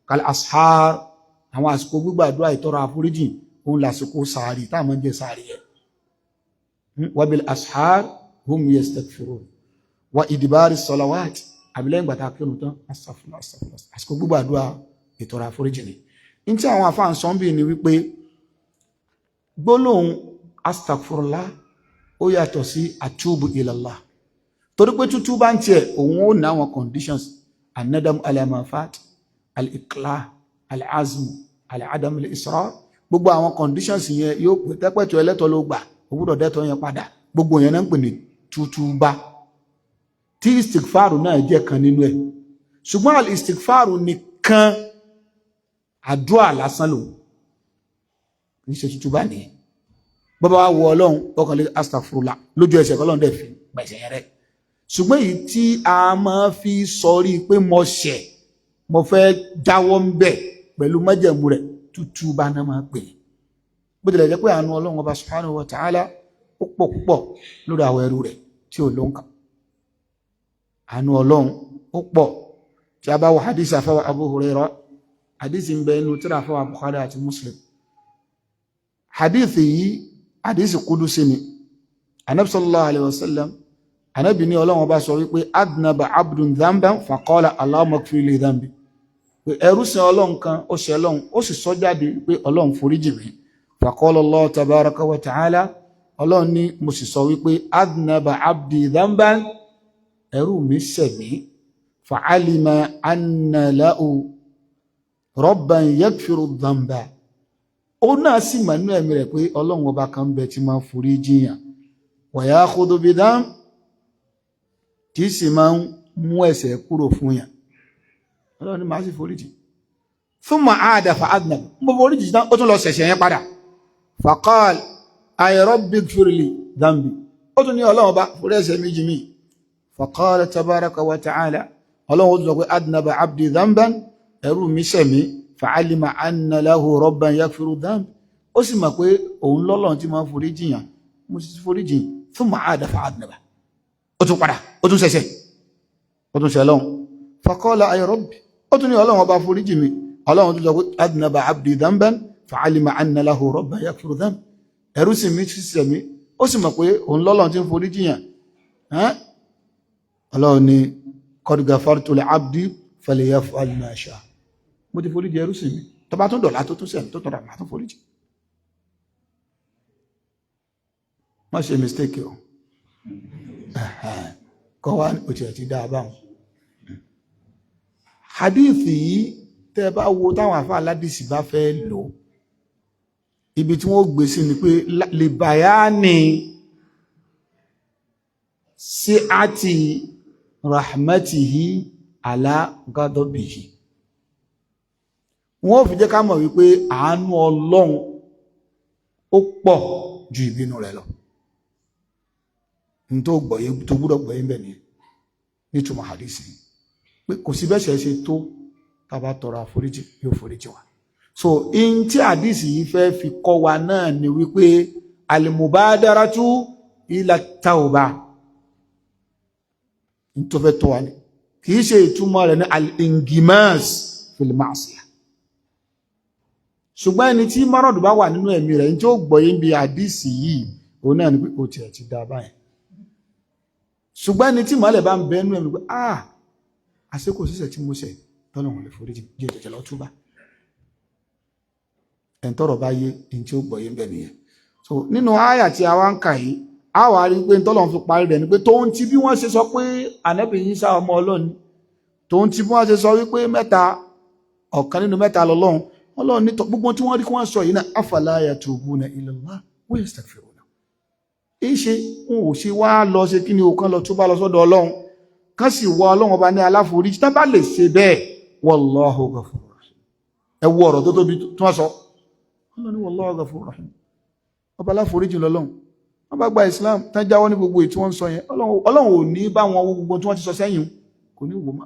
Kal ashar, àwọn àsìkò gbígbàdúà, ìtọrọ àforíjì, òun làsìkò sàárì táwọn máa ń jẹ sàárì yẹn. Wa bil ashar hum yastaghfirun wa idbari salawat, àbílẹ́yìn gbàtà kírun tán, astaghfirullah, astaghfirullah, àsìkò gbígbàdúà, ìtọrọ àforíjì ni. Ní tí àwọn àfáà ń sọ bí ni wípé gbólóhùn astaghfirullah ó yàtọ̀ sí atubu ilallah, torí pé tútú bá ń tiẹ̀, òun ó ní àwọn conditions: anadam ala ma fat, al-iqla, al-azm, al-adam, al-israr. Gbogbo àwọn conditions yẹn yóò pè tẹ́pẹ̀tù ẹlẹ́tọ̀ ló gbà, ó gbọ́dọ̀ dẹ́tọ̀ yẹn padà. Gbogbo yẹn náà ń pè ní tútúbá, tí istighfaru náà jẹ́ kan nínú ẹ̀. Ṣùgbọ́n al-istighfaru nìkan, àdúà lásán lòun, kì í ṣe tútúbà nìyẹn. Bọ́bá wa wọ Ọlọ́run, ọkàn lè astaghfirullah lójú ẹsẹ̀, kọ́lọ́run dẹ̀ fi gbẹ̀sẹ̀ rẹ̀. Ṣùgbọ́n èyí tí a máa fi sọrí pé mo ṣẹ̀, mo fẹ́ jáwọ́ ń bẹ̀ pẹ̀lú májẹ̀mú rẹ̀, tútúbà náà máa pè é. Bó tilẹ̀ jẹ́ pé àánú Ọlọ́run Ọba subhanahu wa ta'ala ó pọ̀ púpọ̀ lórí àwọn ẹrú rẹ̀ tí ò ló ń kà. Àánú Ọlọ́run ó pọ̀. Tí a bá wọ hadith àfáwà Abu Hurairah, hadith ń bẹ inú tírà àfáwà Bukhari àti Muslim. Hadith yìí, hadith kudusi ni. Anabi sallallahu alayhi wa sallam, anabi ní Ọlọ́run Ọba sọ wípé adnaba abdun dhanban faqala Allahumma ighfir li dhanbi, pé ẹrú sin Ọlọ́run kan, ó ṣe Ọlọ́run, ó sì sọ jáde pé Ọlọ́run, foríjì mi. Faqala Allah tabaraka wa ta'ala, Ọlọ́run ní mo sì sọ wípé adnaba abdi dhanban, ẹrú mi ṣẹ̀ mí, fa'alima anna lahu rabban yaghfiru dhanba, ó náà sì mọ̀ nínú ẹ̀mí rẹ̀ pé Ọlọ́run Ọba kan bẹ tí máa forí jiyàn, wa ya'khudhu bidhanb, tí sì máa ń mú ẹ̀ṣẹ̀ kúrò fún yàn. Ọlọ́run ní màá sì forí jì. Thumma aada fa adnab, mo forí jì tán, ó tún lọ ṣẹ̀ṣẹ̀ yẹn padà. Faqal ay rabbi ighfir li dhanbi, ó tún ní Ọlọ́run bá forí ẹ̀ṣẹ̀ méjì mi. Faqala tabaraka wa ta'ala, Ọlọ́run ó tún sọ pé adnaba abdi dhanban, ẹrú mi ṣẹ̀ mí, fa'alima anna lahu rabban yaghfiru dhanb, ó sì mọ̀ pé òun lọ́lọ́run tí máa forí jìyàn, mo sì forí jìn. Thumma aada fa adnaba, ó tún padà, ó tún ṣẹ̀ṣẹ̀, ó tún ṣẹ̀ lọ́hùn. Faqala ay rabbi, ó tún ní Ọlọ́run Ọba, forí jì mí. Ọlọ́run tún sọ pé adnaba abdi dhanban fa'alima anna lahu rabban yaghfiru dhanb, ẹrú sì mi ṣiṣẹ́ mi, ó sì mọ̀ pé òun lọ́lọ́run tí ń forí jìyàn. Ọlọ́run ní qad ghafartu li abdi falyaf'al ma sha, mo ti forí jì ẹrú sì mi, tó bá tún dọ̀lá, tó tún sẹ̀mí, tó tún rà, máa tún forí jì. Má ṣe mistake o, kọ́ wá òtí ẹ̀ ti dá a báwọn. Hadith yìí, tẹ́ bá wo táwọn àfa aládìsí bá fẹ́ lò, ibi tí wọ́n gbé sí ni pé lè bayani sí àti rahmatihi ala gadabihi. Wọ́n fi jẹ́ ká mọ̀ wípé àánú Ọlọ́run ó pọ̀ ju ìbínú rẹ̀ lọ. Ní tó gbọ̀yé, tó gbúdọ̀ gbọ̀yé ń bẹ̀ ní nítumọ̀ hadisi pé kò sí bẹ́sẹ̀ ṣe tó, tá bá tọrọ àforíjì, yóò foríjì wa. So in tí hadisi yìí fẹ́ fi kọ́ wa náà ni wípé al-mubadaratu ila tauba, ní tó fẹ́ tó wa ní, kìí ṣe ìtumọ̀ rẹ̀ ní al-ingimas fil ma'siyah. Ṣùgbọ́n ẹni tí márọ̀dù bá wà nínú ẹ̀mí rẹ̀, ní tí ó gbọ́yé ń bi hadisi yìí, òun náà ni pé ó tiẹ̀ ti dá báyìí. Ṣùgbọ́n ẹni tí màálẹ̀ bá ń bẹ nínú ẹ̀mí pé ah, àṣekò sísẹ̀ tí mo ṣẹ̀ tọ́nà wọn lè foríjì jẹ́, jẹ́jẹ́ lọ túbá. Ẹn tọ́rọ̀ bá yé, ẹni tí ó gbọ́yé ń bẹ nìyẹn. So nínú àyà tí a wá ń kà yìí, a wà rí pé tọ́lọ̀ fi parí rẹ̀ ni pé tóun ti bí wọ́n ṣe sọ pé Ànábì Ìsá ọmọ Ọlọ́run, tóun ti bí wọ́n ṣe sọ wípé mẹ́ta, ọ̀kan nínú mẹ́ta lọ́lọ́run, Ọlọ́run ní gbogbo tí wọ́n rí kí wọ́n sọ yìí náà, afala yatubuna ilallah wa yastaghfiruna, èyí ṣe wọn ò ṣe wá lọ ṣe kí ni o, kán lọ túbá lọ sọ́dọ̀ Ọlọ́run, kán sì wọ Ọlọ́run Ọba ní aláforíjì. Tán bá lè ṣe bẹ́ẹ̀, wallahu ghafurur rahim. Ẹ wo ọ̀rọ̀ tó tóbi tí wọ́n sọ. Ọlọ́run ní wallahu ghafurur rahim, ọba aláforíjì lọ́lọ́run. Wọ́n bá gba Islam tán, jáwọ́ ní gbogbo èyí tí wọ́n ń sọ yẹn, Ọlọ́run ò ní bá wọn wo gbogbo tí wọ́n ti sọ sẹ́yìn, kò ní wò má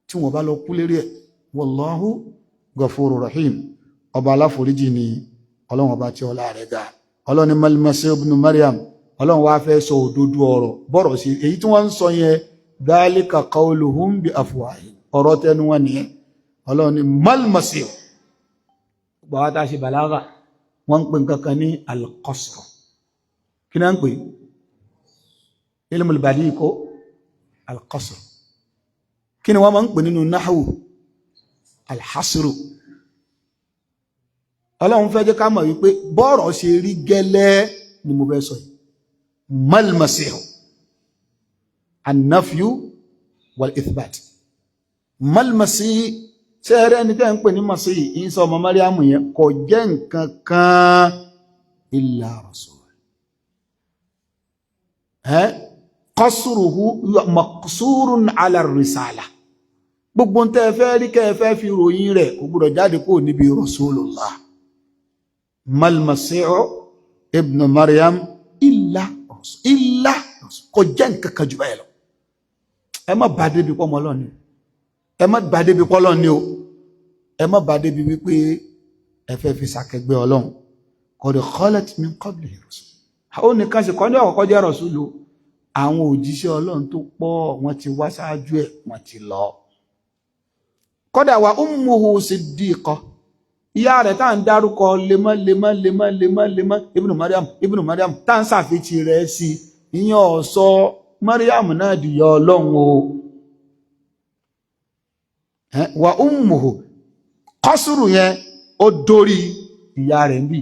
tí wọ́n bá lọ kú lérí ẹ̀. Wallahu ghafurur rahim, ọba aláforíjì ni Ọlọ́run Ọba tí ọlá rẹ̀ ga. Ọlọ́run ní mal Masih ibn Maryam, Ọlọ́run wá fẹ́ sọ òdodo ọ̀rọ̀ bọ́rọ̀ sí èyí tí wọ́n ń sọ yẹn, dhalika qawluhum bi afwahihim, ọ̀rọ̀ tẹnu wọn nìyẹn. Ọlọ́run ní mal Masih, gbàwá tá a ṣe bàlágà, wọ́n ń pè nǹkan kan ní al-qasr. Kí náà ń pè ilmul badi kó al-qasr? Kí ni wọ́n máa ń pè nínú nahwu? Al-hasru. Ọlọ́run fẹ́ jẹ́ ká mọ̀ wípé bọ́ọ̀rọ̀ ṣe rí gẹ́lẹ́ ni mo fẹ́ sọ yìí. Mal Masih, an-nafyu wal ithbat. Mal Masih, ṣé ẹrẹ́ ẹni tẹ́ ń pè ní Masih, Ìsá ọmọ Mariamu yẹn, kò jẹ́ nǹkan kan illa rasul. Qasruhu maqsurun ala risala. Gbogbo tẹ́ fẹ́ rí kẹ́ fẹ́ fi ròyìn rẹ̀, kò gbọ́dọ̀ jáde kúrò níbi Rasulullah. Mal Masihu ibn Maryam illa illa, kò jẹ́ nǹkan kan jù báyìí lọ. Ẹ má bá débi pọ́ mọ́ lọ́ni, ẹ má bá débi pọ́ lọ́ni o, ẹ má bá débi wípé ẹ fẹ́ fi sàkẹgbẹ́ Ọlọ́run. Qad khalat min qablihi rusul. Ó nìkan sì kọ́ ní ọ̀kọ́kọ́ jẹ́ rasulu. Àwọn òjíṣẹ́ Ọlọ́run tó pọ̀, wọ́n ti wá ṣáájú ẹ̀, wọ́n ti lọ. Kódà wa ummuhu siddiqa, ìyá rẹ̀ tá à ń dárúkọ lemọ́ lemọ́ lemọ́ lemọ́ lemọ́, ibnu Mariam, ibnu Mariam, tá à ń ṣàfihàn rẹ̀ sí, ìyẹn ọ̀sọ́ Mariam náà dìyà Ọlọ́run o. Wa ummuhu, kọ́sùrù yẹn ó dórí ìyá rẹ̀ ń bì.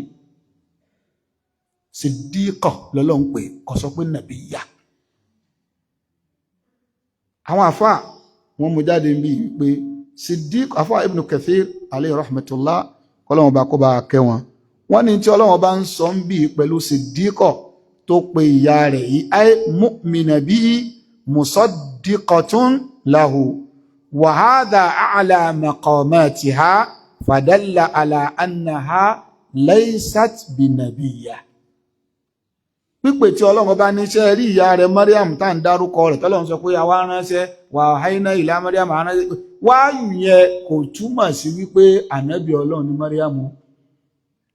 Siddiqa lọ́lọ́run pé, kò sọ pé nàbíyà. Àwọn àfáà wọ́n mú jáde ń bí wípé Siddiq, àfáà Ibn Kathir alayhi rahmatullah, kọ́lọ́wọ́n bá kó bá kẹ́ wọn, wọ́n ní tí Ọlọ́wọ́n bá ń sọ ń bí pẹ̀lú Siddiqa tó pe ìyá rẹ̀ yìí, ay mu'mina bihi musaddiqatun lahu, wa hadha a'la maqamatiha, fadalla ala annaha laysat binabiyya. Pípè tí Ọlọ́run bá níṣẹ́ rí ìyá rẹ̀ Mariam tá ń dárúkọ rẹ̀, tọ́lọ́run sọ pé àwa ránṣẹ́ wà háínà ìlà Mariam ránṣẹ́, wáyù yẹn kò túmọ̀ sí wípé ànábì Ọlọ́run ní Mariam.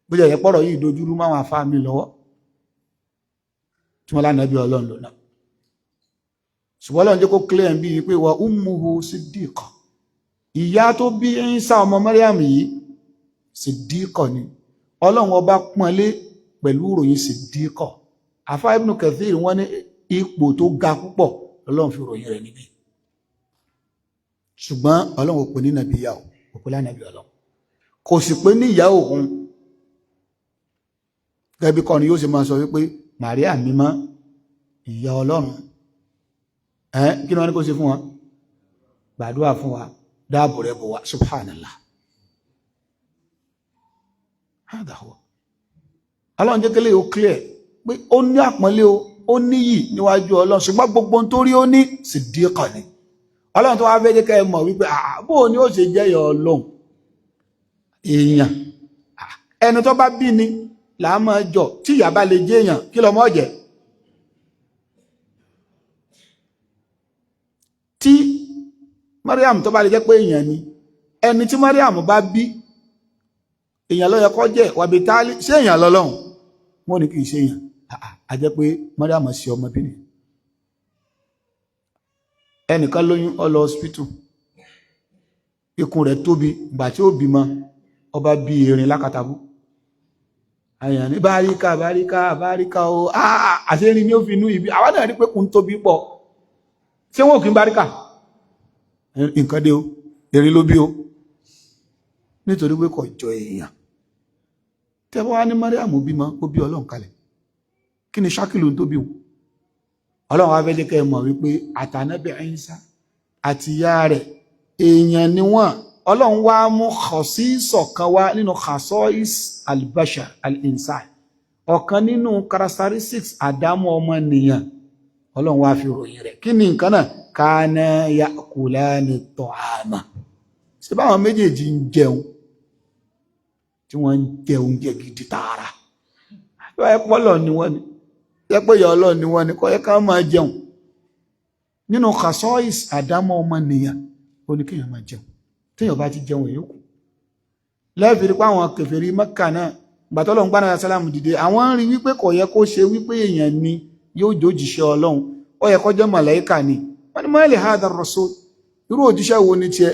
Bó jẹ́ pọ̀rọ̀ yìí dojúrú máwọn afá mi lọ́wọ́ tí wọ́n lánàbì Ọlọ́run lónà, ṣùgbọ́n Ọlọ́run jẹ́ kó clear bí wípé wa ummuhu siddiqa, ìyá tó bí Ìsá ọmọ Mariam yìí, siddiqa ni. Ọlọ́run ọba pọ́nlé pẹ̀lú ìròyìn siddiqa. Àfá Ibn Kathir wọ́n ní ipò tó ga púpọ̀ Ọlọ́run fi ròyìn rẹ̀ níbí, ṣùgbọ́n Ọlọ́run ò pè ní nàbíyà, ò pè lánàbí Ọlọ́run, kò sì pé ní ìyá òun. Gẹ́gẹ́ bí kọ́ni yóò ṣe máa sọ wípé Màríà mímọ́, ìyá Ọlọ́run, ẹ́ kí ni wọ́n ní kó ṣe fún wọn? Gbàdúrà fún wa, dáàbò rẹ̀ bò wá. Subhanallah, hádà huwa. Ọlọ́run jẹ́ kélé ó clear pé ó ní àpọ́nlé o, ó níyì níwájú Ọlọ́run, ṣùgbọ́n gbogbo tó rí ó ní sídíkà ni. Ọlọ́run tó wá fẹ́ jẹ́ kẹ́ ẹ mọ̀ wípé àbò ni ó ṣe jẹ́ ìyá Ọlọ́run, èèyàn ẹni tó bá bí ni là á máa jọ. Tí ìyá bá lè jẹ́ èèyàn, kí lọmọ jẹ́? Tí Mariam tó bá lè jẹ́ pé èèyàn ni, ẹni tí Mariam bá bí, èèyàn ló yẹ kó jẹ́. Wàbí táálí ṣé èèyàn lọ́lọ́run? Wọ́n ní kì í ṣe èèyàn. A jẹ́ pé Mariam sí ọmọ bí ni. Ẹnìkan lóyún, ó lọ hospital, ikùn rẹ̀ tóbi. Ìgbà tí ó bímọ, ọba bí erin lákàtàbú. Àyàn ní báríkà, báríkà, báríkà o. Àṣírí ní ó fi inú ibi àwọn náà rí pé kùn tóbi pọ̀. Ṣé wọn ò kí ń báríkà? Nǹkan dé o, erin ló bí o, nítorí pé kò jọ èèyàn. Tẹ́wọ́ wá ní Mariam bímọ, ó bí Ọlọ́run kalẹ̀, kí ni ṣákìlù tó bí wọn? Ọlọ́run wá fẹ́ jẹ́ kẹ́ ẹ mọ̀ wípé àtànábì Ìsá àti ìyá rẹ̀, èèyàn ni wọ́n. Ọlọ́run wá mú khasísọ̀ kan wá nínú khasais al-bashar al-insan, ọ̀kan nínú characteristics àdámọ́ ọmọnìyàn. Ọlọ́run wá fi ròyìn rẹ̀. Kí ni nǹkan náà? Kana ya'kulani ta'ama. Ṣé báwọn méjèèjì ń jẹun, tí wọ́n ń jẹ oúnjẹ gidi tààrà? Ẹ pọ́lọ̀ ni wọ́n ni, ẹ pé ìyá Ọlọ́run ni wọ́n ni, kọ́ ẹ ká máa jẹun. Nínú khasais àdámọ́ ọmọnìyàn, ó ní kéèyàn máa jẹun. Téèyàn bá ti jẹun, èyí kù lẹ́ẹ̀fì rí pé àwọn kèfèrí Mẹ́kà náà, gbàtọ́lọ̀ ń gbára sálàmù dìde, àwọn ń rí wípé kò yẹ kó ṣe wípé èèyàn ni yóò jójíṣẹ́ Ọlọ́run, ó yẹ kó jẹ́ màláíkà ni. Wọ́n ní ma li hadha ar-rasul, irú òjíṣẹ́ wo ni tiẹ̀?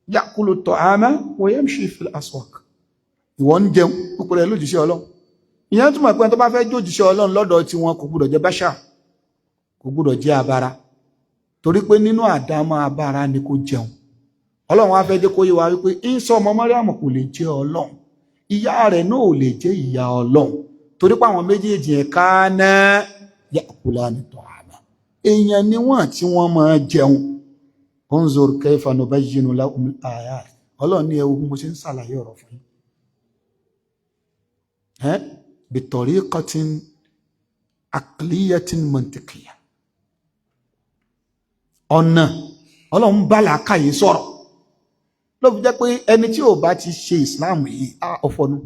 Ya'kulu ta'ama wa yamshi fil aswaq. Ìwọ ń jẹun púpọ̀ rẹ̀ lójíṣẹ́ Ọlọ́run. Ìyẹn túmọ̀ pé tó bá fẹ́ jójíṣẹ́ Ọlọ́run lọ́dọ̀ tí wọn, kò gbúdọ̀ jẹ́ báṣà, kò gbúdọ̀ jẹ́ abara, torí pé nínú àdámọ́ abara ni kò jẹun. Ọlọ́run wá fẹ́ jẹ́ kó yé wa wípé Ìsá ọmọ Mariam kò lè jẹ́ Ọlọ́run, ìyá rẹ̀ náà ò lè jẹ́ ìyá Ọlọ́run, torí pé àwọn méjèèjì ẹ̀ kana ya'kulani ta'ama, èèyàn ni wọ́n tí wọ́n máa jẹun. Unzur kayfa nubayyinu lahum al-ayat. Ọlọ́run ní ẹ wo bí mo ṣe ń ṣàlàyé ọ̀rọ̀ fún yín bitariqatin aqliyatin mantiqiyya, ọ̀nà Ọlọ́run bá làákàyè sọ̀rọ̀. Ló fi jẹ́ pé ẹni tí ò bá ti ṣe Islam yìí, á ọ̀fọ̀nu,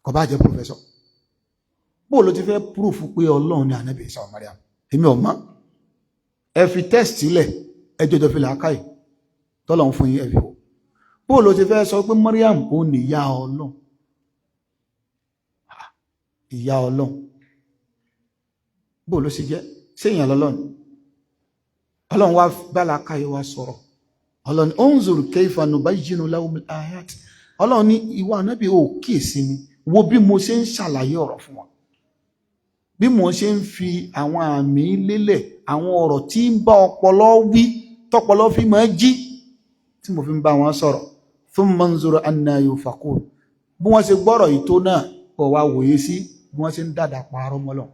kò bá jẹ́ professor. Bó ló ti fẹ́ proof pé Ọlọ́run ní Ànábì Isa Mariam? Èmi ò mọ̀. Ẹ fi test sílẹ̀, ẹ jọjọ fi làákàyè tọ́lọ́run fún yín, ẹ fi wò. Bó ló ti fẹ́ sọ pé Mariam ò ní ìyá Ọlọ́run? Ìyá Ọlọ́run, bó ló ṣe jẹ́? Séèyàn lọ́lọ́run? Ọlọ́run wá bá làákàyè wa sọ̀rọ̀. Ọlọ́run, unzur kayfa nubayyinu lahumul ayat. Ọlọ́run ní, ìwọ Ànábì, ò kíyèsí ni, wo bí mo ṣe ń ṣàlàyé ọ̀rọ̀ fún wọn, bí mo ṣe ń fi àwọn àmì lélẹ̀, àwọn ọ̀rọ̀ tí ń bá ọpọlọ wí, tọpọlọ fi máa jí, tí mo fi ń bá wọn sọ̀rọ̀. Thumma unzur anna yufakun. Bí wọ́n ṣe gbọ́rọ̀ yìí tó náà, kọ̀ wá wòye sí bí wọ́n ṣe ń dàdà parọ́ mọ́ Ọlọ́run,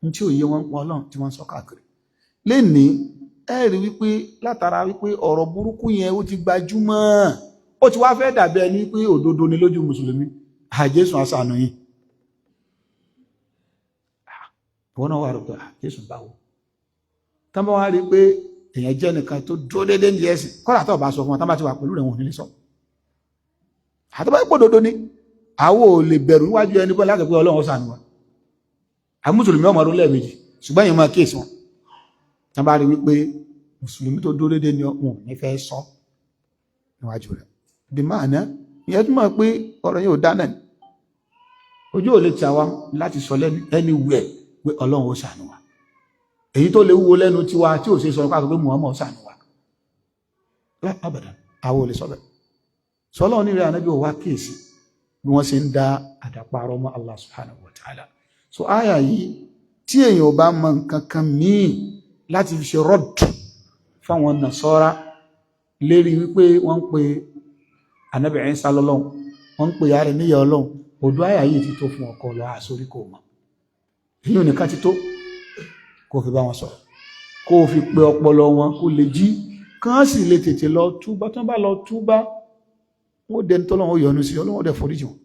ní tí ò yé wọn pọ̀ Ọlọ́run tí wọ́n ń sọ káàkiri lénìí. Ẹ rí wípé látara wípé ọ̀rọ̀ burúkú yẹn, ó ti gbajúmọ̀, ó ti wá fẹ́ dàbí ẹni pé òdodo ni lójú mùsùlùmí. Àjẹsùn àṣàánú yìí, ìwọ náà wà rò pé Jésù báwo. Tán bá wá rí pé èèyàn jẹ́ nìkan tó dúró déédéé ní ẹ̀sìn, kọ́lá tó bá sọ fún wọn, tán bá ti wà pẹ̀lú rẹ̀, wọn ò ní lè sọ. Àtọ́bá ipò dodo ni, àwọ̀ ò lè bẹ̀rù níwájú ẹni bọ́ láti pé Ọlọ́run ṣàánú wa. Àwọn mùsùlùmí ọmọ ọdún lẹ́ẹ̀mejì, ṣùgbọ́n èèyàn máa kíyèsí wọn. Tán bá rí wípé mùsùlùmí tó dúró déédéé ni, wọn ò ní fẹ́ sọ níwájú rẹ̀. Bí máa ná ìyẹn túmọ̀ pé ọ̀rọ̀ yóò dá náà, ojú ò lè tì àwa láti sọ lẹ́nu anywhere pé Ọlọ́run ó ṣàánú wa. Èyí tó lè wúwo lẹ́nu tiwa tí ò ṣe sọ ká sọ pé Muhammad ṣàánú wa, abadan, àwọn ò lè sọ bẹ́ẹ̀. Sọlọ́ ní rẹ̀, Ànábì, ò wá kíyèsí bí wọ́n ṣe ń dá àdàparọ́ mọ́ Allah subhanahu wa ta'ala. So àyà yìí, tí èèyàn ò bá mọ nǹkan kan míì láti fi ṣe rọ́dù fáwọn Nasara lérí wípé wọ́n ń pe Ànábì Ìsá lọ́lọ́run, wọ́n ń pe ìyá rẹ̀ níyà Ọlọ́run, òdó àyà yìí ti tó fún ọkọ lọ àsórí kò mọ̀. Èyí ò nìkan ti tó kó fi bá wọn sọ̀rọ̀, kó fi pe ọpọlọ wọn kó lè jí, kán sì lè tètè lọ túbá. Tán bá lọ túbá, wọ́n dẹni tọ́lọ́run ó yọ́nú sí, Ọlọ́run ó dẹ̀ foríjì wọn.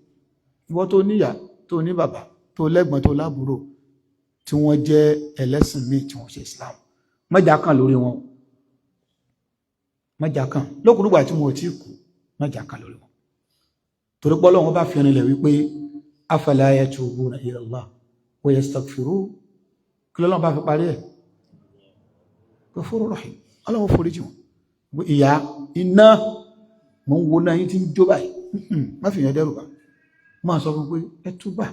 Ìwọ tó níyà, tó ní bàbá, tó lẹ́gbọ̀n, tó lábúrò tí wọ́n jẹ́ ẹlẹ́sìn míì tí wọ́n ṣe Islam, mọ́jà kan lórí wọn, mọ́jà kan lókùrúgbà tí wọn ò tí kú, mọ́jà kan lórí wọn, torí pé Ọlọ́run bá fi rinlẹ̀ wípé afala yatubuna ila Allah wa yastaghfiru. Kí lọ́lọ́run bá fi parí ẹ̀? Ghafurur rahim. Ọlọ́run foríjì wọn. Ìyá iná mọ̀ ń wo náà yín tí ń jó báyìí, má fi yẹn dẹ́rù bá. Máa sọ fún pé ẹ túbà,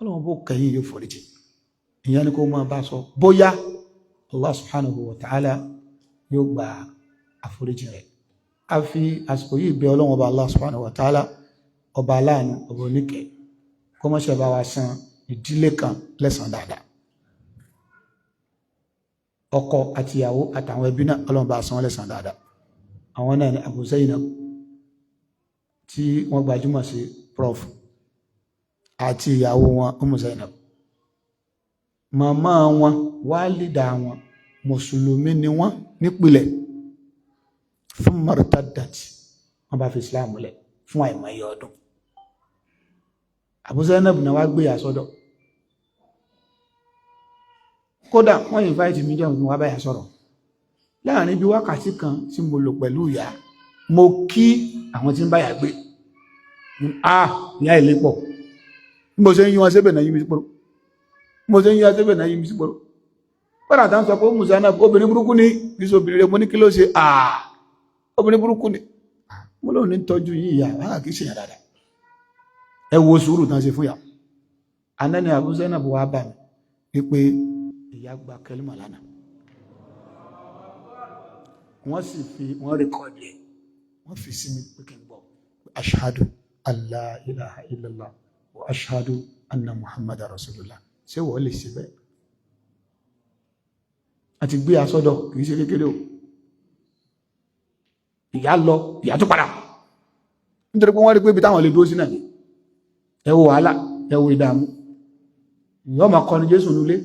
Ọlọ́run bó kẹyìn, yóò foríjì. Ìyẹn ni kó máa bá sọ, bóyá Allah subhanahu wa ta'ala yóò gba àforíjì rẹ̀. A fi àsìkò yìí bẹ̀ Ọlọ́run Ọba Allah subhanahu wa ta'ala, ọba aláàánú, ọba oníkẹ́, kó má ṣe bá wa san ìdílé kan lẹ́san dáadáa, ọkọ àti ìyàwó àtàwọn ẹbí náà. Ọlọ́run bá san wọ́n lẹ́san dáadáa. Àwọn náà ni Abu Zainab tí wọ́n gbajúmọ̀ sí Prof àti ìyàwó wọn, Umu Zainab. Màmá wọn, wálìdà wọn, mùsùlùmí ni wọ́n nípìlẹ̀. Fún martadat, wọ́n bá fi Islam lẹ̀ fún àìmọye ọdún. Abu Zainab náà wá gbé yà sọ́dọ̀. Kódà wọ́n invite mi jẹ́ òun wá báyà sọ̀rọ̀. Láàrin bí wákàtí kan tí mo lò pẹ̀lú ìyá, mo kí àwọn tí ń báyà gbé. Ah, ìyá ilé pọ̀. Bí mo ṣe ń yí wọn sébè náà, yí mi sí pòrò. Bí mo ṣe ń yí wọn sébè náà, yí mi sí pòrò. Kódà tá ń sọ pé Musa náà, obìnrin burúkú ni, kì í ṣe obìnrin rẹ̀. Mo ní, kí ló ṣe? Ah, obìnrin burúkú ni. Mo lóun ní tọ́jú yìí, ìyá ah, kì í ṣe yàn dáadáa. Ẹ wo sùúrù tán ṣe fún yà. Anani Abu Zainab wá bá mi wípé ìyá gba kẹlímà lánàá, wọ́n sì fi wọ́n record ẹ̀, wọ́n fi sí mi pé kí n gbọ́: ashhadu alla ilaha illallah wa ashhadu anna Muhammad rasulullah. Ṣé wọ́n lè ṣe bẹ́ẹ̀? Àti gbé asọ́dọ̀, kìí ṣe kékeré o. Ìyá lọ, ìyá tó padà, nítorí pé wọ́n rí pé ibi táwọn lè dúró sí náà ni. Ẹ wo wàhálà, ẹ wo ìdààmú. Ìyá ọmọ kọni Jésù nulẹ̀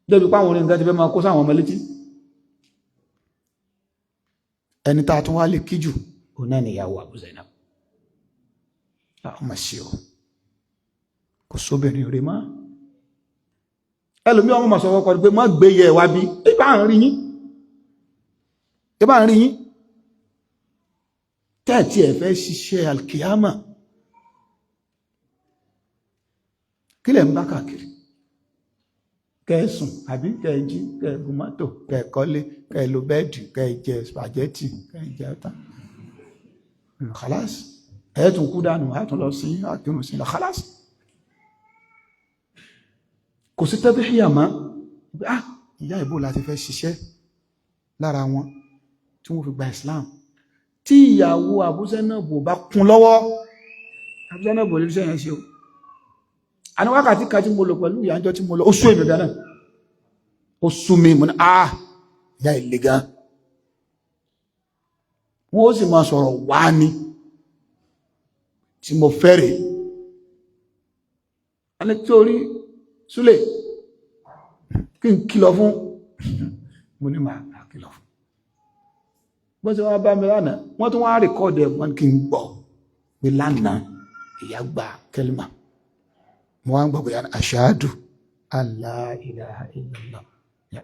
débi páwọn orin nǹkan ti fẹ́ máa kó sáwọn ọmọ létí. Ẹni tá a tún wá lè kíjù, òun náà nìyàwó Abu Zainab. Ọmọ sí o, kò sóbìnrin rẹ̀ mọ́. Ẹlòmí ọmọ mọ̀ sọ fọ́kọ pé má gbé yẹ wá bí. Ibà ń rí yín, ibà ń rí yín tẹ́ẹ̀tí ẹ̀ fẹ́ ṣiṣẹ́ alkiyama. Kí lẹ̀ ń bá káàkiri? Kẹ́ẹ̀sùn àbí kẹ́ẹ̀jí, kẹ́ẹ̀gùn mọ́tò, kẹ́ẹ̀kọ́lé, kẹ́ẹ̀lò bẹ́ẹ̀dì, kẹ́ẹ̀jẹ spaghetti, kẹ́ẹ̀jẹ ọ̀tá, khalas. Ẹ̀ẹ́tùn kú dànù, àtún lọ sí àkírùn sí lọ, khalas. Kò sí tẹ́bíhíyà mọ́. Ah, ìyá ìbò láti fẹ́ ṣiṣẹ́ lára wọn tí wọ́n fi gba Islam. Tí ìyàwó Abu Zainab bá kún lọ́wọ́, Abu Zainab lè ṣe yẹn ṣe o. A ní wákàtí kan tí mo lò pẹ̀lú ìyànjọ́ tí mo lọ, ó sú èmi gan náà, ó sú mi. Mo ní, ah, ìyá ìle gan. Wọ́n ó sì máa sọ̀rọ̀ wá ní tí mo fẹ́rẹ̀. A ní torí Súlè kí n kìlọ̀ fún. Mo ní máa kìlọ̀ fún. Bó ṣe wọ́n bá mi lánàá, wọ́n tún wá record ẹ̀, wọ́n kí n gbọ́ pé lánàá ìyá gba kẹlìmà. Mo wá ń gbọ́ pé ashhadu an la ilaha illallah.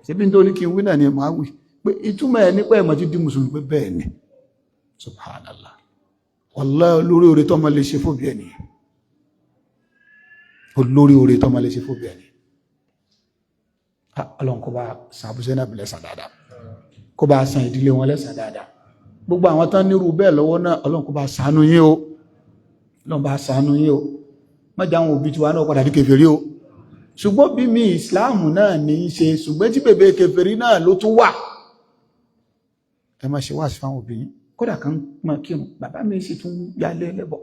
Ṣe bí n tó ní kí n wí náà ni màá wí pé ìtumọ̀ ẹ̀ nípa ẹ̀mọ̀ tí di mùsùlùmí pé bẹ́ẹ̀ ni. Subhanallah, wallahi, olórí oore tó máa lè ṣe fóbi ẹ̀ nìyẹn. Olórí oore tó máa lè ṣe fóbi ẹ̀ nìyẹn. Ọlọ́run kó bá san Abu Zainab lẹ́san dáadáa, kó bá san ìdílé wọn lẹ́san dáadáa. Gbogbo àwọn tán nírú bẹ́ẹ̀ lọ́wọ́ náà, Ọlọ́run kó bá ṣàánú yín o. Ọlọ́run bá ṣàánú yín o. Má jẹ́ àwọn òbí tiwa náà padà di kèfèrí o. Ṣùgbọ́n bí mi ìsìláàmù náà ní í ṣe, ṣùgbọ́n tí bèbè kèfèrí náà ló tún wà. Ẹ má ṣe wáàsí fáwọn òbí yín. Kódà kan máa kírun, bàbá mi sì tún yálé ẹlẹ́bọ̀,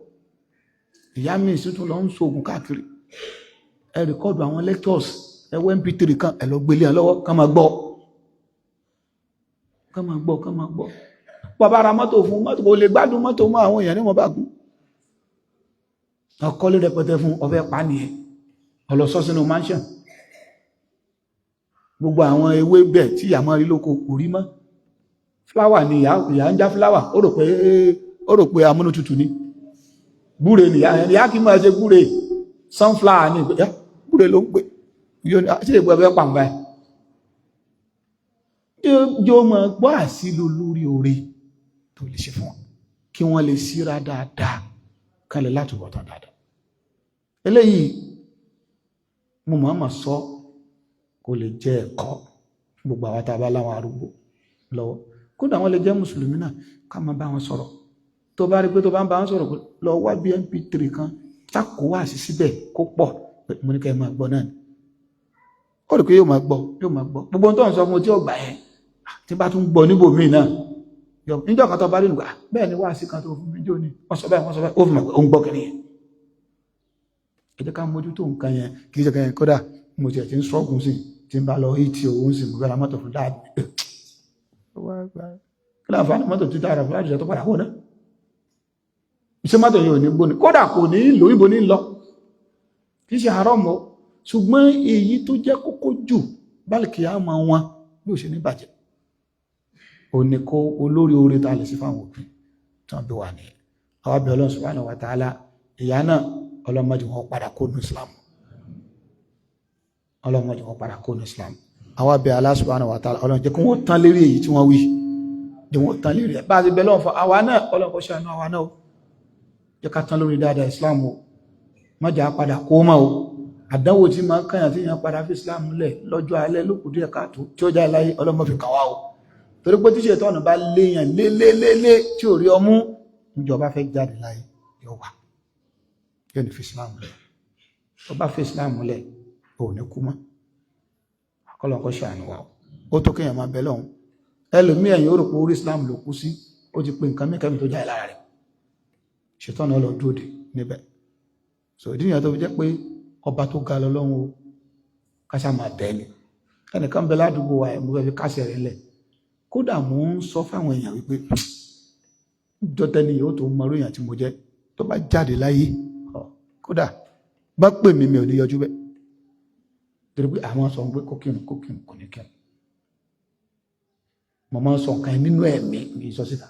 ìyá mi sì tún lọ ń ṣoògùn káàkiri. Ẹ record àwọn lectures, ẹ wọ mp3 kan, ẹ lọ gbélé ẹ lọ́wọ́, ká máa gbọ́, ká máa gbọ́, ká máa gbọ́. Bàbá ra mọ́tò fún, mọ́tò kò lè gbádùn mọ́tò mọ́. Àwọn èèyàn ní wọ́n bá gùn ọkọ́lé rẹpẹtẹ fún ọfẹ́ pa nìyẹn, ọlọ́sọ́ sínú mansion. Gbogbo àwọn ewé bẹ̀ tí ìyá mọ́ rí lóko kò rí mọ́. Flower ni ìyá, ìyá ń já flower, ó rò pé amúnútutù ni. Gbúre ni ìyá, kí máa ṣe gbúre, sunflower ni gbúre ló ń pè. Ṣé ìgbẹ́ fẹ́ pàǹbá ẹ̀ yóò mọ̀ gbọ́ àsílò lórí oore tó lè ṣe fún wọn, kí wọ́n lè síra dáadáa kalẹ̀ láti bọ̀tán dáadáa. Eléyìí mo mọ̀ọ́mọ̀ sọ kó lè jẹ́ ẹ̀kọ́ gbogbo àwọn tá a bá láwọn arúgbó lọ́wọ́. Kódà wọ́n lè jẹ́ mùsùlùmí náà, ká máa bá wọn sọ̀rọ̀. Tó bá rí pé tó bá ń bá wọn sọ̀rọ̀, lọ wá bí mp3 kan tákò wá sí síbẹ̀ kó pọ̀. Mo ní ká ẹ máa gbọ́ náà ni. Ó rí pé yóò máa gbọ́, yóò máa gbọ́ gbogbo tó ń sọ fún tí ó gbà yẹn. Tí bá tún gbọ́ níbòmíì náà níjọ́ kan tó bá rí nùgbà, bẹ́ẹ̀ ni wáàsí kan tó fún mi jó ni wọ́n sọ bẹ́ẹ̀, wọ́n sọ bẹ́ẹ̀, ó fi mọ̀ pé ó ń gbọ́ kìnìyàn. Ẹ jẹ́ ká mójútó nǹkan yẹn. Kì í ṣe kan yẹn. Kódà mo tiẹ̀ ti ń struggle sí tí ń bá lọ ìtì òun sì mo fẹ́ ra mọ́tò fún dáàbì. Kí láǹfààní mọ́tò tí dára fún láti tó padà wọ́n náà? Iṣẹ́ mọ́tò yìí ò ní gbóni, kódà kò ní lò, ìbò ní lọ. Kì í ṣe haram o, ṣùgbọ́n èyí tó jẹ́ kókó jù bálìkì á mọ wọn bí ó ṣe ní bàjẹ́, ò ní kó olórí oore tá a lè sí fáwọn òbí tí wọ́n bí wà ní àwọn abẹ́. Ọlọ́run subhanahu wa ta'ala, ìyá náà, ọlọ́mọdé wọn padà kó nu Islam, ọlọ́mọdé wọn padà kó nu Islam. Àwọn abẹ́ Allah subhanahu wa ta'ala, Ọlọ́run jẹ́ kí wọ́n tán lérí èyí tí wọ́n wí, jẹ́ wọ́n tán lérí ẹ̀. Bá a ti bẹ lọ́wọ́ fún àwa náà, Ọlọ́run kó ṣàánú àwa náà, jẹ́ ká tán lórí dáadáa Islam o. Má jà padà kó mọ́ o. Àdánwò tí máa ń kàyàn tí yàn padà fi Islam lẹ̀ lọ́jọ́ alẹ́ lókù díẹ̀ káàtó tí ó já láyé, ọlọ́mọ fi kàn wá o. Torí pé tí ṣètọ́nù bá léyàn lélélélé tí ò rí ọmú, ìjọba fẹ́ jáde láyé, yóò wà, yóò ní fi Islam lẹ̀. Tó bá fi Islam lẹ̀, ò ní kú mọ́. Kọ́lọ́kọ́ ṣàánú wa. Ó tó kéèyàn máa bẹ lọ́hùn. Ẹlòmíì, ẹ̀yìn ó rò pé orí Islam ló kú sí, ó ti pe nǹkan mẹ́kẹ́mi tó jáde lára rẹ̀, ṣètọ́nù ọlọ́ dúró dé níbẹ̀. So ìdí nìyẹn tó fi jẹ́ pé ọba tó ga lọ́lọ́run o, káṣá máa bẹ́ẹ̀ ni. Ẹnìkan bẹ ládùúgbò wa ẹ̀, mo fẹ́ fi kásẹ̀ rẹ̀ lẹ̀. Kódà mò ń sọ fáwọn èèyàn wípé jọtẹ́ni yóò tó mọ èèyàn tí mo jẹ́ tó bá jáde láyé, kódà bá pè mí, mi ò ní yọjú bẹ́ẹ̀, torí pé àwọn sọ pé kó kírun, kó kírun, kò ní kírun. Mo máa ń sọ nǹkan nínú ẹ̀mí, mi sọ síta.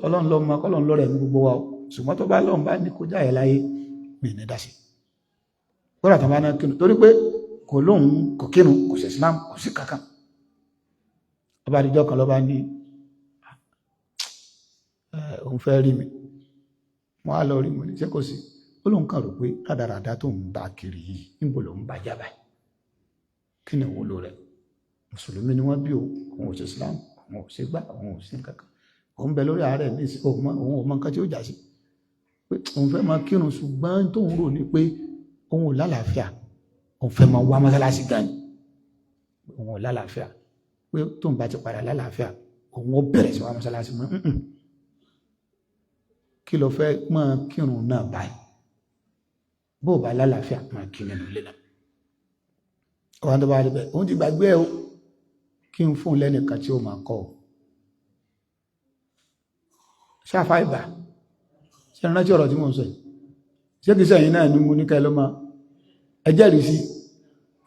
Ọlọ́run ló mọ, kọ́lọ́run lọ́rẹ̀ mi gbogbo wa o. Ṣùgbọ́n tó bá lọ́run bá ní kó jáde láyé, mi ní dá sí. Kódà tó bá náà kírun, torí pé Kò lóhun kò kírun, kò sí Islam, kò sí kankan. Ọba àdìjọ́ kan lọ́ba ní òun fẹ́ rí mi. Wọ́n á lọ rí mi, ní ṣé kò sí? Ó lóun kàn rò pé rádaràdá tó ń bá kiri yìí, níbo lòun bá jábà? Kí ni ìwúlò rẹ̀? Mùsùlùmí ni wọ́n bí o, òun ò ṣe Islam, òun ò ṣe gbá, òun ò sí kankan, òun bẹ lórí ààrẹ ní ìsìn, òun ò mọ nǹkan tí ó jà sí, pé òun fẹ́ máa kírun, ṣùgbọ́n tóun rò ní pé òun ò lálàáfíà, òun fẹ́ máa wá mọ́sálásí gan ni, òun ò lálàáfíà, pé tóun bá ti padà lálàáfíà, òun ó bẹ̀rẹ̀ sí wá mọ́sálásí. Mọ́ kí ló fẹ́ máa kírun náà báyìí? Bó o bá lálàáfíà, máa kí nínú ilé náà. Ọ̀hún tó bá rí bẹ́ẹ̀, òun ti gbàgbé ẹ o, kí n fún lẹ́nìkan tí ó máa kọ́ ọ. Ṣáfà ìbà ṣe rántí ọ̀rọ̀ tí mo ń sọ yìí? Ṣé kìí sẹ́yìn náà ní mo ní ká ẹ ló máa ẹ jẹ́rìí sí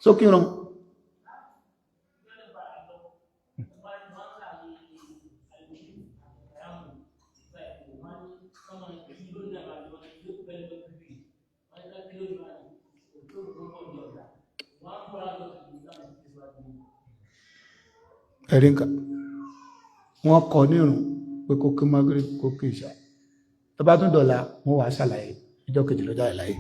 sókírun? Ẹ̀rí nǹkan wọ́n kọ nírun pé kó kí Magrib, kó kí ìṣà. Tó bá tún dọ̀la, wọ́n wà ṣàlàyé. Ìjọ kejì ló jáde láyé.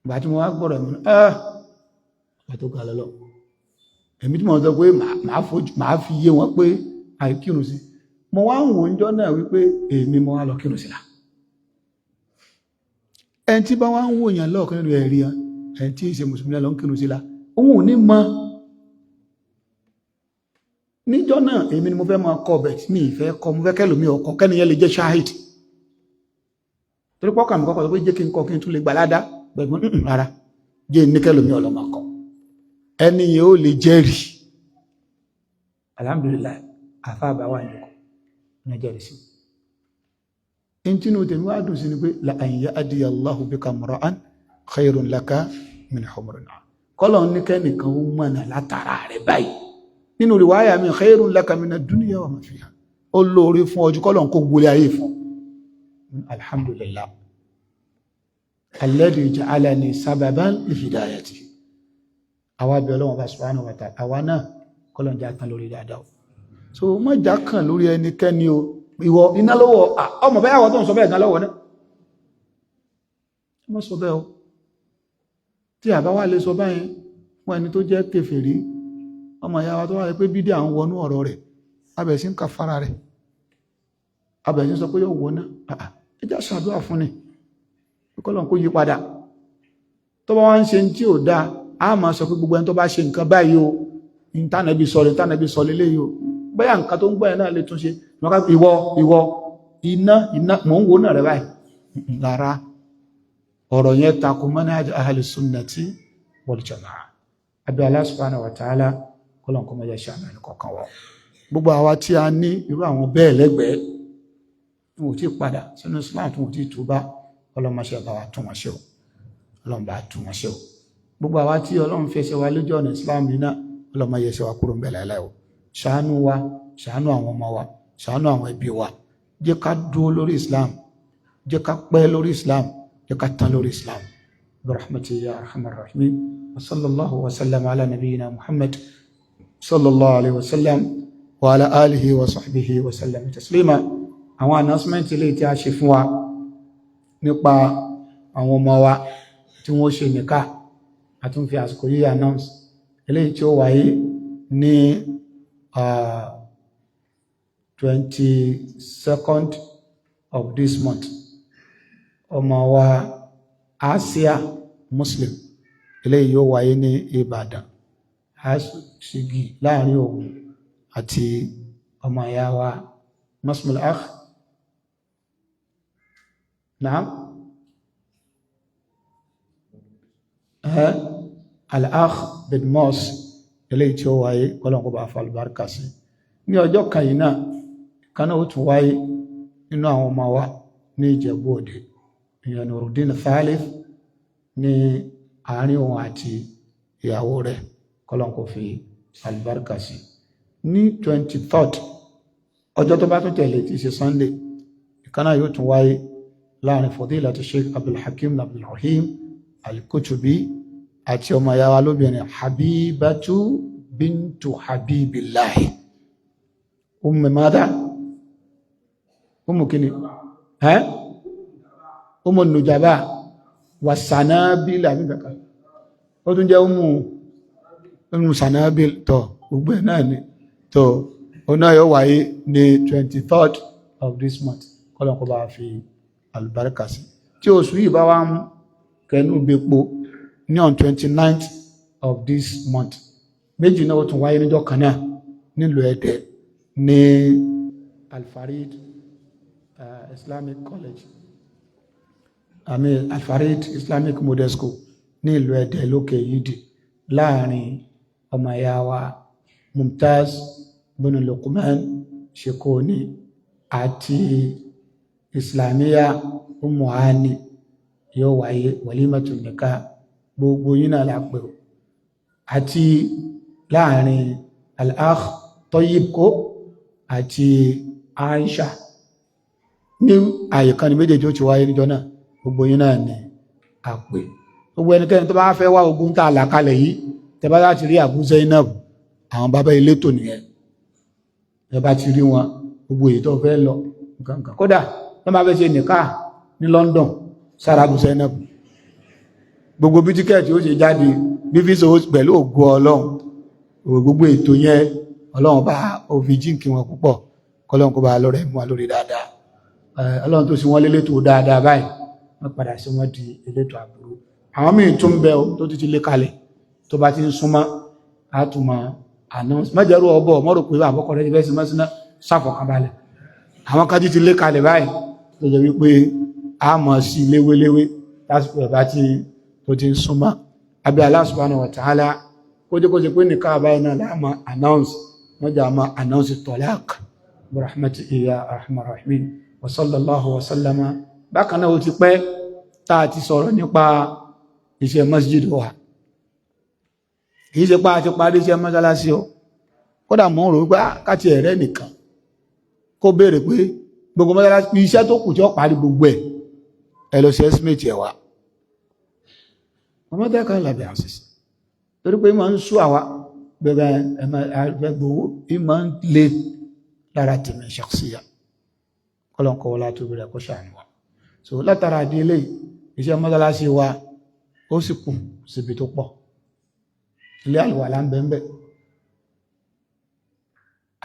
Ìgbà tí mo wá gbọ́rọ̀ ẹ̀mí, ọba tó ga lọ́lọ́. Èmi tí mo sọ pé màá fi yé wọn pé àìkírun sí, mo wá ń wò ń jọ náà wípé èmi mo wá lọ kírun sí la. Ẹni tí bá wá ń wò yàn lọ́ọ̀kan nínú ẹ̀rí, ẹni tí ìṣe mùsùlùmí lọ ń kírun sí la, òun ò ní mọ̀. Níjọ́ náà, èmi ni mo fẹ́ máa kọ́ ọbẹ̀ tí mi ìfẹ́ kọ́, mo fẹ́ kẹ́lòmí ọkọ̀ kẹ́niyàn lè jẹ́ ṣáhìd, torí pọ́kà mi kọ́kọ́ sọ pé jẹ́ kí n kọ́ kí n tún lè gbàládá gbẹ̀gbọ́n. Rárá, jẹ́ ní kẹ́lòmí ọlọ́mọ kọ́, ẹni yẹn ó lè jẹ́rìí. Alhamdulillah, àfáàbà wà ní ọkọ̀ ní jẹ́rìí sí. In tínú tèmi wá dùn sí ni pé la an yahdiya Allahu bika imra'an khayrun laka min humrin na'am. Kọ́lọ̀ ní kẹ́nìkan ó mọ̀nà látara rẹ̀ báyìí, nínú riwaya mi, khayrun laka mina dunya wa ma fiha, ó lóore fún ọjọ́ kọ́lọ̀ kó gbolé ayé fún. Alhamdulillah alladhi ja'alani sababan li hidayati. Àwa bí Ọlọ́run bá subhanahu wa ta'ala, àwa náà kọ́lọ̀ ń já tán lórí dáadáa. So má já kàn lórí ẹnikẹ́ni o. Ìwọ iná lọ́wọ́ ọmọ bẹ́ẹ̀, àwọn tó ń sọ bẹ́ẹ̀ gan lọ́wọ́ náà, má sọ bẹ́ẹ̀ o. Tí àbá wà lè sọ báyìí fún ẹni tó jẹ́ kèfèrí, ọmọ ìyá wa tó wà pé bídí àwọn wọnú ọ̀rọ̀ rẹ̀, abẹ̀sí ń ka fara rẹ̀, abẹ̀sí sọ pé yóò wọ́ná, ẹjá ṣàdúrà fún ni kọ́lọ̀ kó yí padà. Tó bá wá ń ṣe tí ò dáa, a máa sọ pé gbogbo ẹni tó bá ṣe nǹkan báyìí o, ìntánẹ́bí sọ ìntánẹ́bí sọ lélẹ́yìí o, bóyá nǹkan tó ń gbọ́ ẹ̀ náà lè tún ṣe. Ìwọ ìwọ iná iná, mò ń wo náà rẹ̀ báyìí lára. Ọ̀rọ̀ yẹn tako manhaj ahli sunnati wal jamaa. Abi Allah subhanahu wa ta'ala, kọ́lọ̀ kọ́ mọ́jẹ́ ṣe àmì kọ̀ọ̀kan wọ. Gbogbo àwa tí a ní irú àwọn bẹ́ẹ̀ lẹ́gbẹ̀ẹ́ tí wọ́n ti padà sínú Islam, tí wọ́n ti túbá, ọlọ́mọṣẹ́ bá wa tún wọn ṣe o, ọlọ́run bá tún wọn ṣe o. Gbogbo àwa tí Ọlọ́run fẹsẹ̀ wa lójú ọ̀nà Islam yìí náà, ọlọ́mọ yẹsẹ̀ wa kúrò ń bẹ̀ láìláì o. Ṣàánú wa, ṣàánú àwọn ọmọ wa, ṣàánú àwọn ẹbí wa. Jẹ́ ká dúró lórí Islam, jẹ́ ká pẹ́ lórí Islam, jẹ́ ká tán lórí Islam. Birahmati ya arhamar rahimin. Wa sallallahu wa sallam ala nabiyyina Muhammad sallallahu alayhi wa sallam wa ala alihi wa sahbihi wa sallam taslima. Àwọn announcement ilé tí a ṣe fún wa nípa àwọn ọmọ wa tí wọ́n ṣe nìka, a tún fi àsìkò yìí announce eléyìí tí ó wáyé ní 22nd of this month. Ọmọ wa Asia Muslim, eléyìí yóò wáyé ní Ìbàdàn, a ṣìgì láàrin òun àti ọmọ ìyá wa masmul akh. Naam, al-akh bin mos. Eléyìí tí ó wáyé, kọ́lọ̀n kó bá fa albarka sí. Ní ọjọ́ kan yìí náà kan náà, ó tún wáyé nínú àwọn ọmọ wa ní Ìjẹ̀bú Òde, ìyẹn Nurudeen Thalith, ní àárín òun àti ìyàwó rẹ̀, kọ́lọ̀n kó fi albarka sí. Ní 23rd, ọjọ́ tó bá tún tẹ̀lé, tí í ṣe Sunday, ìkan náà yóò tún wáyé láàrin Fadilatu Sheikh Abdulhakim Abdulrahim. Al-Kutubi àti ọmọ ìyá wa lóbìnrin Habibatu bintu Habibillahi. Umu mada, umu kini, ẹ́ umu Nujaba wa Sanabil àbí kankan, ó tún jẹ́ umu Sanabil. Tọ́ gbogbo ẹ̀ náà ni. Tó ó náà yóò wáyé ní 23rd of this month. Kọ́lọ̀ kó bá fi àlùbáríkà sí. Tí oṣù yìí bá wá ń kẹnu bepo ní on 29th of this month, méjì náà ó tún wáyé níjọ́ kan náà nílùú Ẹdẹ ní Alfarid Islamic College, àmì Alfarid Islamic Model School ní ìlú Ẹdẹ lókè yídì, láàrin ọmọ ìyá wa Mumtaz bin Luqman Shekoni àti Islamiyya Umuhani, yóò wáyé walimatu nikah. Gbogbo yín náà lápẹ̀ o. Àti láàrin Al-Akh Tayyib kó àti Aisha ní àyè kan ní méjèèjì ó ti wáyé níjọ́ náà. Gbogbo yín náà ní àpè. Gbogbo ẹnikẹ́ni tó bá fẹ́ wá ogun tá a là kalẹ̀ yìí, tẹ́ bá láti rí Abu Zainab, àwọn bàbá elétò nìyẹn. Ẹ bá ti rí wọn, gbogbo èyí tó fẹ́ lọ nǹkan kan, kódà tó bá fẹ́ ṣe nìka ní London, sára Abu Zainab, gbogbo bí ticket ó ṣe jáde, bí visa ó pẹ̀lú ògo Ọlọ́run, gbogbo ètò yẹn, Ọlọ́run bá òfin jíǹkì wọn púpọ̀. Kọ́lọ́run kó bá lọ́rẹ̀ mú wa lórí dáadáa. Ọlọ́run tó sì wọ́n lélétò dáadáa báyìí, wọ́n padà sí wọ́n di elétò àbúrú. Àwọn míì tún bẹ tó ti ti lé kalẹ̀, tó bá ti ń súnmọ́ àtúmọ̀ announce. Mọ́jẹ̀rú ọbọ̀ mọ́rò pé àbọ́kọ̀ rẹ̀ ti fẹ́ sí mọ́síná, sáfọ̀kànbalẹ̀. Àwọn kan ti ti lé kalẹ̀ báyìí tó jẹ́ wípé a mọ̀ sí léwéléwé lásìkò ẹ̀ bá ti tó ti ń súnmọ́. Abẹ́ Allah subhanahu wa ta'ala, kó jẹ́ kó ṣe pé nìkan àbáyé náà láàmà announce, mọ́jà máa announce talaq, birahmatihi ya arhamar rahimin. Wa sallallahu wa sallama. Bákan náà, ó ti pẹ́ tá a ti sọ̀rọ̀ nípa iṣẹ́ masjid wa. Kìí ṣe pé a ti parí iṣẹ́ mọ́sálásí o. Kódà mọ́ rò wípé káti ẹ̀rẹ́ nìkan kó béèrè pé gbogbo mọ́sálásí, iṣẹ́ tó kù tí ó parí gbogbo ẹ̀, ẹ lọ sí estimate ẹ̀ wá. Ọmọdé kan làbẹ̀ àṣìṣe, torí pé máa ń sú àwa bẹ̀rẹ̀ ẹ̀mọ̀ gbowó, ìmọ̀ ń lé lára tèmi ṣàkṣíyà. Kọ́lọ̀kọ́ wọlá tó bẹ̀rẹ̀ kó ṣàánú wa. So látara àdí eléyìí, iṣẹ́ mọ́sálásí wa ó sì kù síbi tó pọ̀. Ilé àlùwàlá ń bẹ ń bẹ,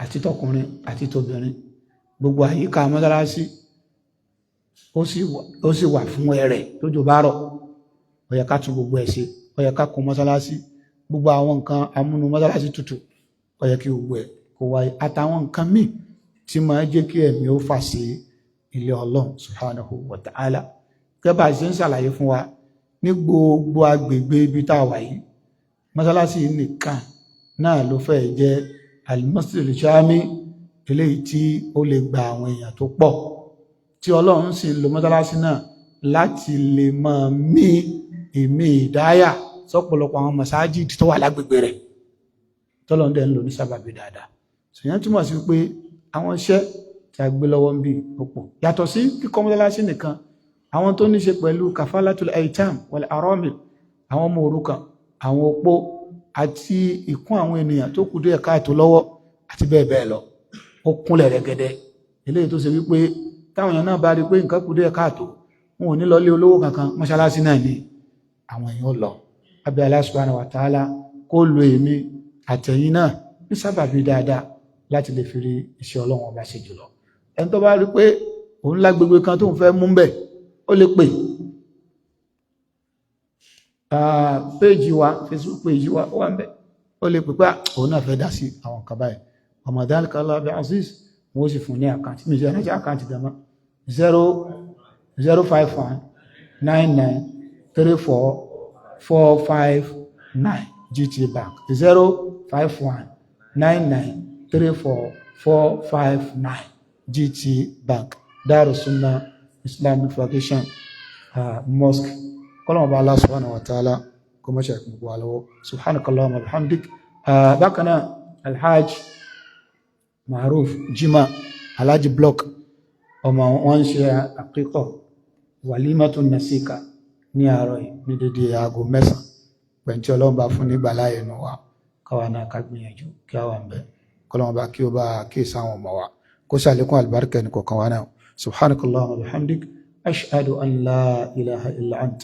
àti tọkùnrin àti tóbìnrin. Gbogbo àyíká mọ́sálásí ó sì wà fún ẹrẹ̀ tójò bá rọ̀. Ó yẹ ká tún gbogbo ẹ̀ ṣe, ó yẹ ká kún mọ́sálásí. Gbogbo àwọn nǹkan amúnú mọ́sálásí tutù, ó yẹ kí gbogbo ẹ̀ kó wáyé, àtàwọn nǹkan míì tí máa jẹ́ kí ẹ̀mí ó fà sí ilé Ọlọ́run subhanahu wa ta'ala. Gẹ́gẹ́ ṣe ń ṣàlàyé fún wa, ní gbogbo agbègbè ibi tá a wà yìí, mọ́sálásí nìkan náà ló fẹ́ jẹ́ al-masjid al-jami eléyìí tí ó lè gba àwọn èèyàn tó pọ̀, tí Ọlọ́run sì lo mọ́sálásí náà láti lè máa mí ìmí ìdáyà sọ́pọ̀lọpọ̀ àwọn masajid tó wà lágbègbè rẹ̀, tọ́lọ́run dẹ̀ ń lò ní sábàbí dáadáa. Ṣèyàn túmọ̀ sí pé àwọn iṣẹ́ tí a gbé lọ́wọ́ ń bí púpọ̀, yàtọ̀ sí kíkọ́ mọ́sálásí nìkan, àwọn tó ní ṣe pẹ̀lú kafalatul aitam wal aramil, àwọn ọmọ òrukàn, àwọn opó, àti ìkún àwọn ènìyàn tó kù díẹ̀ káàtó lọ́wọ́, àti bẹ́ẹ̀ bẹ́ẹ̀ lọ, ó kúnlẹ̀ rẹ̀gẹ̀dẹ̀. Eléyìí tó ṣe wípé táwọn èèyàn náà bá rí pé nǹkan kù díẹ̀ káàtó, wọn ò ní lọ lé olówó kankan, mọ́ṣáláṣí náà ni àwọn èèyàn lọ. Abẹ́ Allah subhanahu wa ta'ala kó lo èmi àtẹ̀yìn náà ní sábàbí dáadáa láti lè fi rí iṣẹ́ Ọlọ́run Ọba ṣe jùlọ. Ẹni tó bá rí pé òun lágbègbè kan tó ń fẹ́ mú bẹ̀, ó lè pè péjì wa, Facebook péjì wa, ó wà ń bẹ̀. Ó lè pè pé òun náà fẹ́ dá sí àwọn nǹkan báyìí. Wa ma dhalika ala bi aziz. Wọ́n sì fún ní account mi, ṣe rántí account dama, 0051 993 4459, GT Bank, 0519934459, GT Bank, Darussunnah Islamic Foundation Mosque. Kọ́lọ̀mọ̀ bá Allah subhanahu wa ta'ala kó mọ́ṣẹ̀ gbogbo wa lọ́wọ́. Subhanakallahumma wa bihamdik. Bákan náà, Alhaj Maruf Jima, Alhaji Block, ọmọ wọn ń ṣe àkíkọ̀ walimatun nasika. Ní àárọ̀ yìí ní dédé aago 9, pẹ̀ntí Ọlọ́run bá fún nígbà láàyè nù wa, káwa náà ká gbìyànjú kí a wà ń bẹ̀. Kọ́lọ́run bá kí ó bá kíyèsí àwọn ọmọ wa, kó ṣàlékún àlùbáríkà ẹnì kọ̀ọ̀kan wa náà. Subhanakallahumma wa bihamdik, ashhadu an la ilaha illa ant,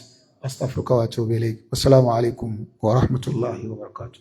astaghfiruka wa atubu ilayk. Wassalamu alaikum wa rahmatullahi wa barakatuh.